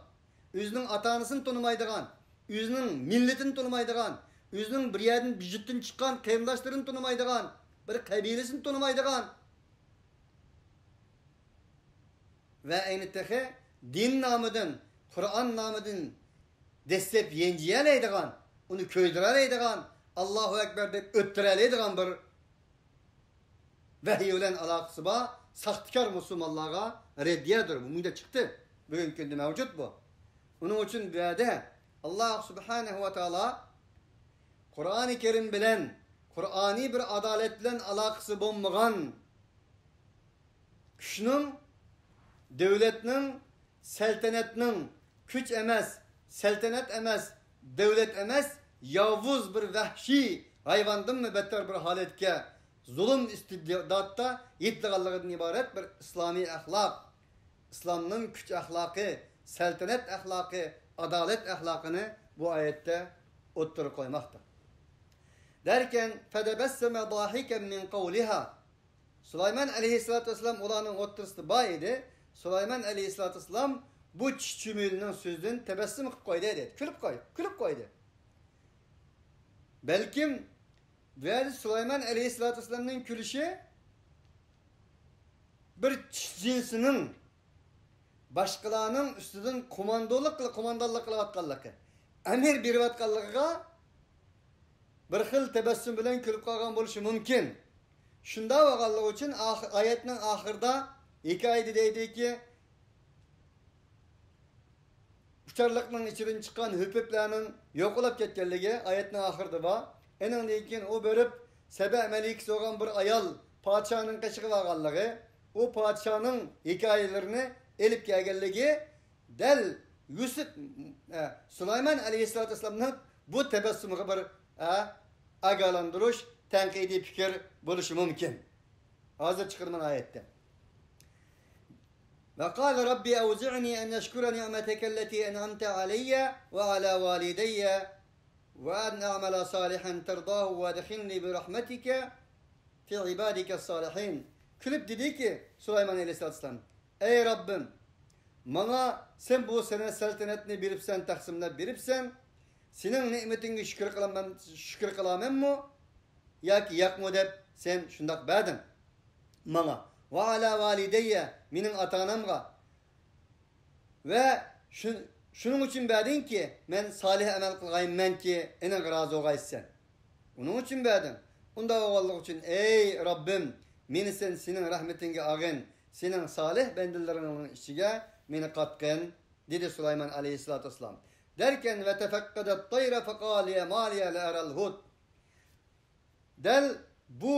ئۆزىنىڭ ئاتا-ئانىسىنى تونۇمايدىغان، ئۆزىنىڭ مىللىتىنى تونۇمايدىغان، ئۆزىنىڭ بىر يەردىن، بىر يۇرتتىن چىققان قېرىنداشلىرىنى تونۇمايدىغان، بىر قەبىلىسىنى تونۇمايدىغان ۋە ئەينى تېخى دىن نامىدىن، قۇرئان نامىدىن دەسسەپ يەنجىيەلەيدىغان، ئۇنى كۆيدۈرەلەيدىغان، ئاللاھۇ ئەكبەر دەپ ئۆتتۈرەلەيدىغان بىر ۋەھىي بىلەن ئالاقىسى بار ساختىكار مۇسۇلمانلارغا رەددىيەدۇر. بۇ مۇنداق چىقتى. بۈگۈنكى كۈندە مەۋجۇت بۇ. ئۇنىڭ ئۈچۈن بۇ يەردە ئاللاھ سۇبھانەھۇ ۋە تائالا قۇرئانى كەرىم بىلەن، قۇرئانىي بىر ئادالەت بىلەن ئالاقىسى بولمىغان كۈچنىڭ، دۆلەتنىڭ، سەلتەنەتنىڭ، كۈچ ئەمەس، سەلتەنەت ئەمەس، دۆلەت ئەمەس، ياۋۇز بىر ۋەھشىي ھايۋاندىنمۇ بەتتەر بىر ھالەتكە، زۇلۇم ئىستىبداتتا يېتىدىغانلىقىدىن ئىبارەت بىر ئىسلامىي ئەخلاق، ئىسلامنىڭ كۈچ ئەخلاقى، سەلتەنەت ئەخلاقى، ئادالەت ئەخلاقىنى بۇ ئايەتتە ئوتتۇرىغا قويماقتا. دەركەن، فەدەبەسسەمە داھىكەن مىن قەۋلىھا. سۇلايمان ئەلەيھىسسالاتۇ ۋەسسالام ئۇلارنىڭ ئوتتۇرىسىدا بار ئىدى. سۇلايمان ئەلەيھىسسالاتۇ ۋەسسالام بۇ چۈش چۈمۈلىنىڭ سۆزىدىن تەبەسسۇم قىلىپ قويدى، دەيدۇ. كۈلۈپ قوي-، كۈلۈپ قويدى. بەلكىم بۇ يەردە سۇلايمان ئەلەيھىسسالاتۇ ۋەسسالامنىڭ كۈلۈشى بىر چۈش جىنسىنىڭ باشقىلارنىڭ ئۈستىدىن قوماندانلىق قىل-، قوماندانلىق قىلىۋاتقانلىقى، ئەمىر بېرىۋاتقانلىقىغا بىر خىل تەبەسسۇم بىلەن كۈلۈپ قالغان بولۇشى مۇمكىن. شۇنداق بولغانلىقى ئۈچۈن ئاخ-، ئايەتنىڭ ئاخىرىدا ھېكايىدە دەيدۇكى، ئۇچارلىقنىڭ ئىچىدىن چىققان ھۆپۈپلەرنىڭ يوقىلاپ كەتكەنلىكى ئايەتنىڭ ئاخىرىدا بار. ئېنىڭدىن كېيىن ئۇ بېرىپ سەبە مەلىكىسى بولغان بىر ئايال پادىشاھنىڭ قېشىغا بارغانلىقى، ئۇ پادىشاھنىڭ ھېكايىلىرىنى ئېلىپ كەلگەنلىكى، دەل يۈسۈپ، ئە، سۇلايمان ئەلەيھىسسالاتۇ ۋەسسالامنىڭ بۇ تەبەسسۇمىغا بىر، ئە، ئاگاھلاندۇرۇش، تەنقىدىي پىكىر بولۇشى مۇمكىن. ھازىر چىقىرىمەن ئايەتتە. وقال رب أوزعني أن أشكر نعمتك التي أنعمت علي وعلى والدي وأن أعمل صالحا ترضاه وأدخلني برحمتك في عبادك الصالحين. كۈلۈپ دېدىكى سۇلايمان ئەلەيھىسسالام، ئەي رەببىم، ماڭا سەن بۇ سەنە سەلتەنەتنى بېرىپسەن، تەقسىملەپ بېرىپسەن، سېنىڭ نېمىتىڭگە شۈكۈر قىلامەن، شۈكۈر قىلامەنمۇ ياكى ياقمۇ دەپ سەن شۇنداق بەردىڭ ماڭا. وعلى والدي، مېنىڭ ئاتا-ئانامغا. ۋە شۇ، شۇنىڭ ئۈچۈن بەردىڭكى، مەن سالىھ ئەمەل قىلغايمەنكى، ئېنىڭغا رازى بولغايسەن. ئۇنىڭ ئۈچۈن بەردىڭ. ئۇنداق بولغانلىقى ئۈچۈن، ئەي رەببىم، مېنى سەن سېنىڭ رەھمىتىڭگە ئالغىن، سېنىڭ سالىھ بەندىلىرىڭنىڭ ئىچىگە مېنى قاتقىن، دېدى سۇلايمان ئەلەيھىسسالاتۇ ۋەسسالام. دەركەن، وتفقد الطير فقال ما لي لا أرى الهدهد. دەل بۇ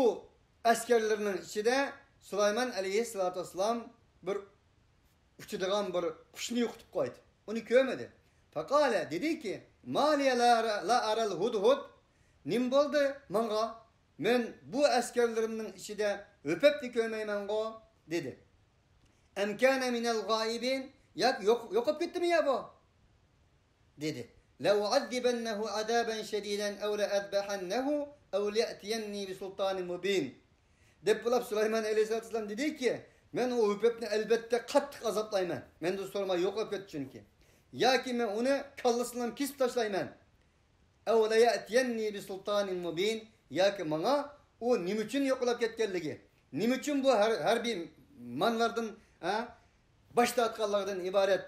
ئەسكەرلىرىنىڭ ئىچىدە سۇلايمان ئەلەيھىسسالاتۇ ۋەسسالام بىر ئۇچىدىغان بىر قۇشنى يوقىتىپ قويدى. ئۇنى كۆرمىدى. فقال، دېدىكى، ما لي لا، لا أرى الهدهد؟ نېمە بولدى ماڭا؟ مەن بۇ ئەسكەرلىرىمنىڭ ئىچىدە ھۆپەپنى كۆرمەيمەنغۇ، دېدى. أم كان من الغائبين؟ ياكى يوق، يوقاپ كەتتىمۇ يا بۇ؟ دېدى. لأعذبنه عذابا شديدا أو لأذبحنه أو ليأتيني بسلطان مبين. دەپ بولۇپ سۇلايمان ئەلەيھىسسالام دېدىكى، مەن ئۇ ھۆپەپنى ئەلۋەتتە قاتتىق ئازابلايمەن. مەندىن سورىماي يوقاپ كەتتى چۈنكى. ياكى مەن ئۇنى كاللىسىنىمۇ كېسىپ تاشلايمەن. أو ليأتيني بسلطان مبين، ياكى ماڭا ئۇ نېمە ئۈچۈن يوقاپ كەتكەنلىكى، نېمە ئۈچۈن بۇ ھەر، ھەربىي مانلاردىن، ھە، باش تارتقانلىقىدىن ئىبارەت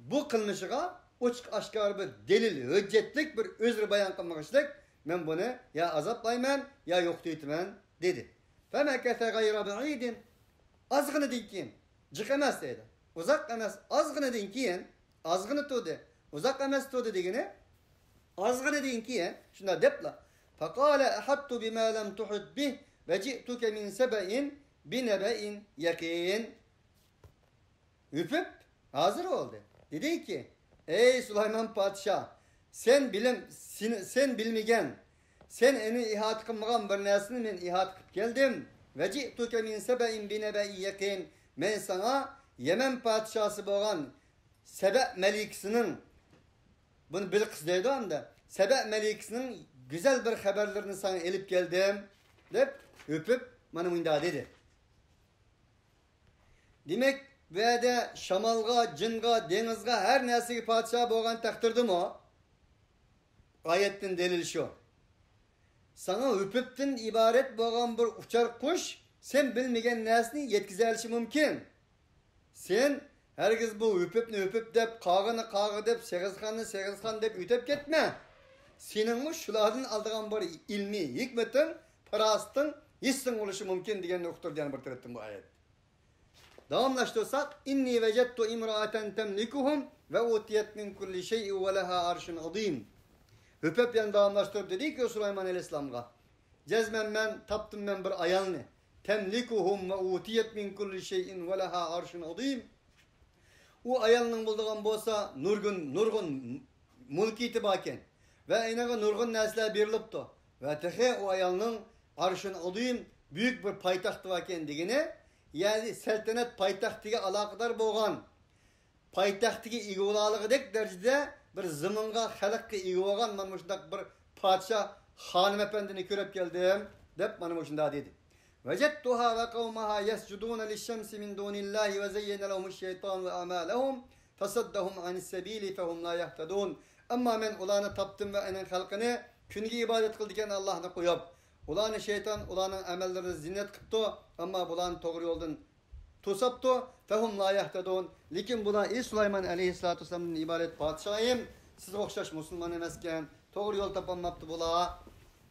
بۇ قىلمىشىغا ئوچۇق ئاشكارا بىر دەلىل، ھۆججەتلىك بىر ئۆزرە بايان قىلمىغۇچىلىك، مەن بۇنى يا ئازابلايمەن، يا يوقىتىۋېتىمەن، دېدى. فمكث غير بعيد، ئازغىنىدىن كېيىن، جىق ئەمەس دەيدۇ، ئۇزاق ئەمەس، ئازغىنىدىن كېيىن، ئازغىنە تۇردى، ئۇزاق ئەمەس تۇردى دېگىنى، ئازغىنىدىن كېيىن شۇنداق دەپلا، فقال أحطت بما لم تحط به وجئتك من سبأ بنبأ يقين. ھۆپۈپ ھازىر بولدى. دېدىكى، ئەي سۇلايمان پادىشاھ، سەن بىلىم، سېنى، سەن بىلمىگەن، سەن ئېنى ئىھاتە قىلمىغان بىر نەرسىنى مەن ئىھاتە قىلىپ كەلدىم. وجئتك من سبأ بنبأ يقين. مەن ساڭا يەمەن پادىشاھسى بولغان سەبە مەلىكىسىنىڭ، بۇنى بىلقىس دەيدۇ ئەمدى، سەبە مەلىكىسىنىڭ گۈزەل بىر خەۋەرلىرىنى ساڭا ئېلىپ كەلدىم، دەپ ھۆپۈپ مانا مۇنداق دېدى. دېمەك، بۇ يەردە شامالغا، جىنغا، دېڭىزغا، ھەر نەرسىگە پادىشاھ بولغان تەقدىردىمۇ، ئايەتتىن دەلىل شۇ. ساڭا ھۆپۈپتىن ئىبارەت بولغان بىر ئۇچار قۇش سەن بىلمىگەن نەرسىنى يەتكۈزەلىشى مۇمكىن. سەن ھەرگىز بۇ ھۆپۈپنى ھۆپۈپ دەپ، قاغىنى قاغا دەپ، سېغىزخاننى سېغىزخان دەپ ئۆتۈپ كەتمە. سېنىڭمۇ شۇلاردىن ئالىدىغان بىر ئىلمىي ھېكمىتىڭ، پاراسىتىڭ، ھېسسىڭ بولۇشى مۇمكىن دېگەننى ئۇقتۇرىدۇ يەنە بىر تەرەپتىن بۇ ئايەت. داۋاملاشتۇرساق، إني وجدت امرأة تملكهم وأوتيت من كل شيء ولها عرش عظيم. ھۆپۈپ يەنە داۋاملاشتۇرۇپ دېدىكى سۇلايمان ئەلەيھىسسالامغا، جەزمەن مەن تاپتىم مەن بىر ئايالنى. تملكهم وأوتيت من كل شيء ولها عرش عظيم. ئۇ ئايالنىڭ بولىدىغان بولسا نۇرغۇن، نۇرغۇن مۈلكىيىتى باركەن ۋە ئېنىڭغا نۇرغۇن نەرسىلەر بېرىلىپتۇ ۋە تېخى ئۇ ئايالنىڭ ئەرشۇن ئەزىم، بۈيۈك بىر پايتەختى باركەن دېگىنى، يەنى سەلتەنەت پايتەختىگە ئالاقىدار بولغان، پايتەختىگە ئىگە بولالىغۇدەك دەرىجىدە بىر زېمىنغا، خەلققە ئىگە بولغان مانا مۇشۇنداق بىر پادىشاھ خانىم ئەپەندىنى كۆرۈپ كەلدىم، دەپ مانا مۇشۇنداق دېدى. وجدتها وقومها يسجدون للشمس من دون الله وزين لهم الشيطان أعمالهم فصدهم عن السبيل فهم لا يهتدون. ئەمما مەن ئۇلارنى تاپتىم ۋە ئۇنىڭ خەلقىنى كۈنگە ئىبادەت قىلىدىكەن ئاللاھنى قويۇپ، ئۇلارنى شەيتان ئۇلارنىڭ ئەمەللىرىنى زىننەت قىپتۇ، ئەمما بۇلارنى توغرا يولدىن توساپتۇ. فهم لا يهتدون. لېكىن بۇلار، ئى سۇلايمان ئەلەيھىسسالاتۇ ۋەسسالامدىن ئىبارەت پادىشاھىم، سىزگە ئوخشاش مۇسۇلمان ئەمەسكەن، توغرا يول تاپالماپتۇ بۇلار.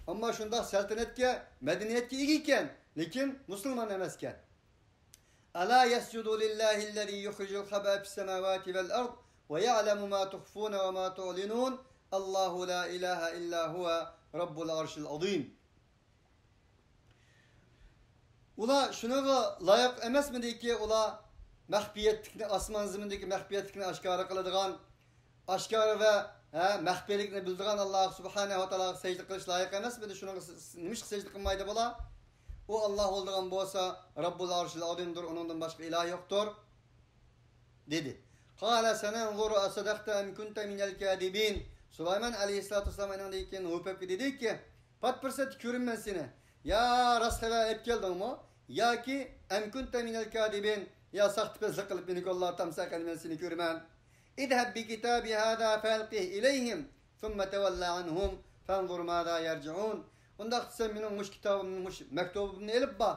ئەمما شۇنداق سەلتەنەتكە، مەدەنىيەتكە ئىگە ئىكەن، لېكىن مۇسۇلمان ئەمەسكەن. ألا يسجدوا لله الذي يخرج الخبأ في السماوات والأرض ويعلم ما تخفون وما تعلنون الله لا إله إلا هو رب العرش العظيم. ئۇلار شۇنىڭغا لايىق ئەمەسمىدىكى، ئۇلار مەخپىيەتلىكنى، ئاسمان زېمىندىكى مەخپىيەتلىكنى ئاشكارا قىلىدىغان، ئاشكارا ۋە، ھە، مەخپىيلىكنى بىلىدىغان ئاللاھ سۇبھانەھۇ ۋە تائالاغا سەجدە قىلىش لايىق ئەمەسمىدى؟ شۇنىڭغا س-، س-، نېمىشقا سەجدە قىلمايدۇ بۇلار؟ ئۇ ئاللاھ بولىدىغان بولسا، رەببۇل ئەرشىل ئەزىمدۇر، ئۇنىڭدىن باشقا ئىلاھ يوقتۇر. دېدى. قال سننظر أصدقت أم كنت من الكاذبين. سۇلايمان ئەلەيھىسسالاتۇ ۋەسسالام ئۇنىڭدىن كېيىن ھوپەپكە دېدىكى، پات پۇرسەتتە كۆرىمەن سېنى. يا راست خەۋەر ئېلىپ كەلدىڭمۇ ياكى أم كنت من الكاذبين، يا ساختىپەزلىك قىلىپ مېنى كوللاۋاتامسەن، قېنى مەن سېنى كۆرىمەن. اذهب بكتابي هذا فألقه إليهم ثم تول عنهم فانظر ماذا يرجعون. ئۇنداق دېسەم، مېنىڭ مۇشۇ كىتابىمنى، مۇشۇ مەكتۇبۇمنى ئېلىپ بار.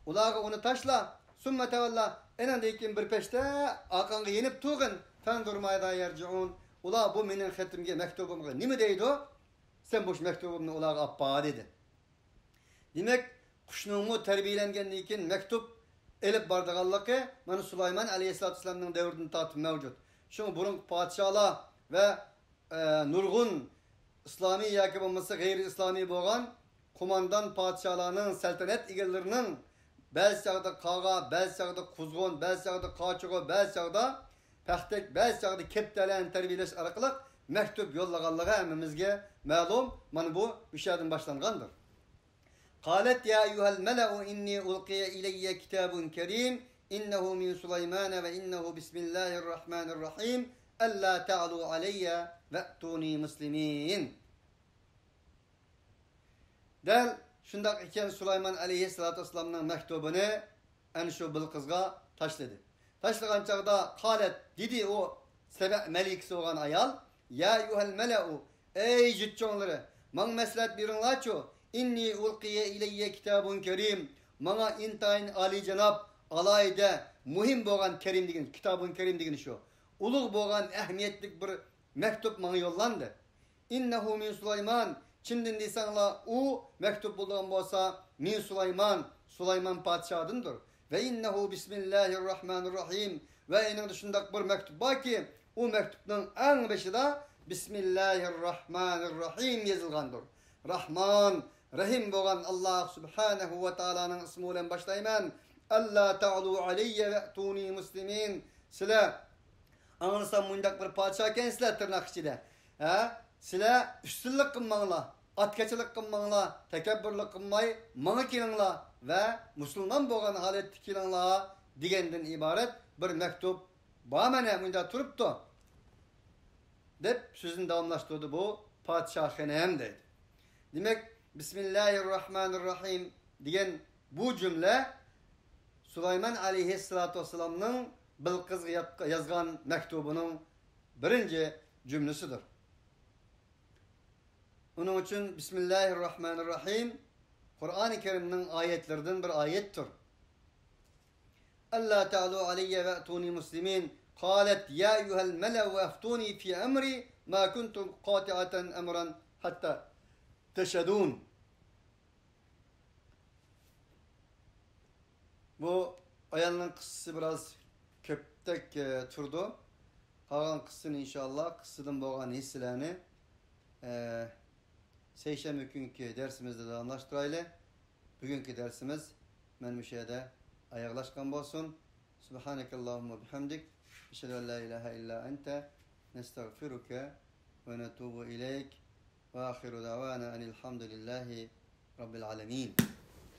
ئۇلارغا ئۇنى تاشلا. ثم تول. ئېنىڭدىن كېيىن بىر پەشتە ئارقاڭغا يېنىپ تۇرغىن. فانظر ماذا يرجعون. ئۇلار بۇ مېنىڭ خېتىمگە، مەكتۇبۇمغا نېمە دەيدۇ؟ سەن مۇشۇ مەكتۇبۇمنى ئۇلارغا ئاپپار، دېدى. دېمەك، قۇشنىڭمۇ تەربىيەلەنگەندىن كېيىن مەكتۇپ ئېلىپ بارىدىغانلىقى مانا سۇلايمان ئەلەيھىسسالاتۇ ۋەسسالامنىڭ دەۋرىدىن تارتىپ مەۋجۇت. شۇڭا بۇرۇنقى پادىشاھلار ۋە، ئە، نۇرغۇن ئىسلامىي ياكى بولمىسا غەيرىي ئىسلامىي بولغان قوماندان پادىشاھلارنىڭ، سەلتەنەت ئىگىلىرىنىڭ بەزى چاغدا قاغا، بەزى چاغدا قۇزغۇن، بەزى چاغدا قاچىغۇ، بەزى چاغدا پەختەك، بەزى چاغدا كەپتەرلەرنى تەربىيەلەش ئارقىلىق مەكتۇپ يوللىغانلىقى ھەممىمىزگە مەلۇم. مانا بۇ مۇشۇ يەردىن باشلانغاندۇر. قالت يا أيها الملأ إني ألقي إلي كتاب كريم إنه من سليمان وإنه بسم الله الرحمن الرحيم ألا تعلوا علي وأتوني مسلمين. دەل شۇنداق ئىكەن، سۇلايمان ئەلەيھىسسالاتۇ ۋەسسالامنىڭ مەكتۇبىنى ئەنە شۇ بىلقىزغا تاشلىدى. تاشلىغان چاغدا قالەت، دېدى ئۇ سەبە مەلىكىسى بولغان ئايال، يا ئەييۇھەل مەلەئۇ، ئەي جۇت چوڭلىرى، ماڭا مەسلىھەت بېرىڭلارچۇ، ئىننى ئۇلقىيە ئىلەييە كىتابۇن كەرىم، ماڭا ئىنتايىن ئالىيجاناب، ئالاھىدە، مۇھىم بولغان كەرىم دېگەن، كىتابۇن كەرىم دېگىنى شۇ، ئۇلۇغ بولغان ئەھمىيەتلىك بىر مەكتۇب ماڭا يوللاندى. ئىننەھۇ مىن سۇلايمان، چىندىن دېسەڭلار، ئۇ مەكتۇب بولىدىغان بولسا، مىن سۇلايمان، سۇلايمان پادىشاھدىندۇر. ۋە ئىننەھۇ بىسمىللاھىر راھمانىر راھىم، ۋە ئېنىڭدا شۇنداق بىر مەكتۇب باركى، ئۇ مەكتۇبنىڭ ئەڭ بېشىدا بىسمىللاھىر راھمانىر راھىم يېزىلغاندۇر. راھمان، رەھىم بولغان ئاللاھ سۇبھانەھۇ ۋە تائالانىڭ ئىسمى بىلەن باشلايمەن. ئەللا تەئلۇ ئەلەييە ۋەئتۇنى مۇسلىمىن. سىلەر ئاڭلىسام مۇنداق بىر پادىشاھ ئىكەنسىلەر، تىرناق ئىچىدە. ھە؟ سىلەر ئۈستۈنلۈك قىلماڭلار، ئاتكاچىلىق قىلماڭلار، تەكەببۇرلۇق قىلماي ماڭا كېلىڭلار ۋە مۇسۇلمان بولغان ھالەتتە كېلىڭلار دېگەندىن ئىبارەت بىر مەكتۇب بار مانا مۇنداق تۇرۇپتۇ، دەپ سۆزىنى داۋاملاشتۇردى بۇ پادىشاھ خېنىم دەيدۇ. دېمەك، بىسمىللاھىر راھمانىر راھىم دېگەن بۇ جۈملە سۇلايمان ئەلەيھىسسالاتۇ ۋەسسالامنىڭ بىلقىزغا يات-، يازغان مەكتۇبىنىڭ بىرىنچى جۈملىسىدۇر. ئۇنىڭ ئۈچۈن بىسمىللاھىر راھمانىر راھىم قۇرئانى كەرىمنىڭ ئايەتلىرىدىن بىر ئايەتتۇر. ألا تعلوا علي وأتوني مسلمين. قالت يا أيها الملأ أفتوني في أمري ما كنت قاطعة أمرا حتى تشهدون. بۇ ئايالنىڭ قىسسىسى بىراز كۆپتەك، ئە، تۇرىدۇ. قالغان قىسسىنى ئىنشائاللا، قىسسىدىن بولغان ھېسسىلەرنى، ئە، سەيشەنبە كۈنكى دەرسىمىزدە داۋاملاشتۇرايلى. بۈگۈنكى دەرسىمىز مانا مۇشۇ يەردە ئاياغلاشقان بولسۇن. سۇبھانەكەللاھۇممە بىھەمدىك. ئەشھەدۇ ئەن لا ئىلاھە ئىللا ئەنتە. نەستەغفىرۇكە ۋە نەتۇبۇ ئىلەيك. ۋە ئاخىرۇ دەۋانا ئەنىل ھەمدۇلىللاھى رەببىل ئالەمىن.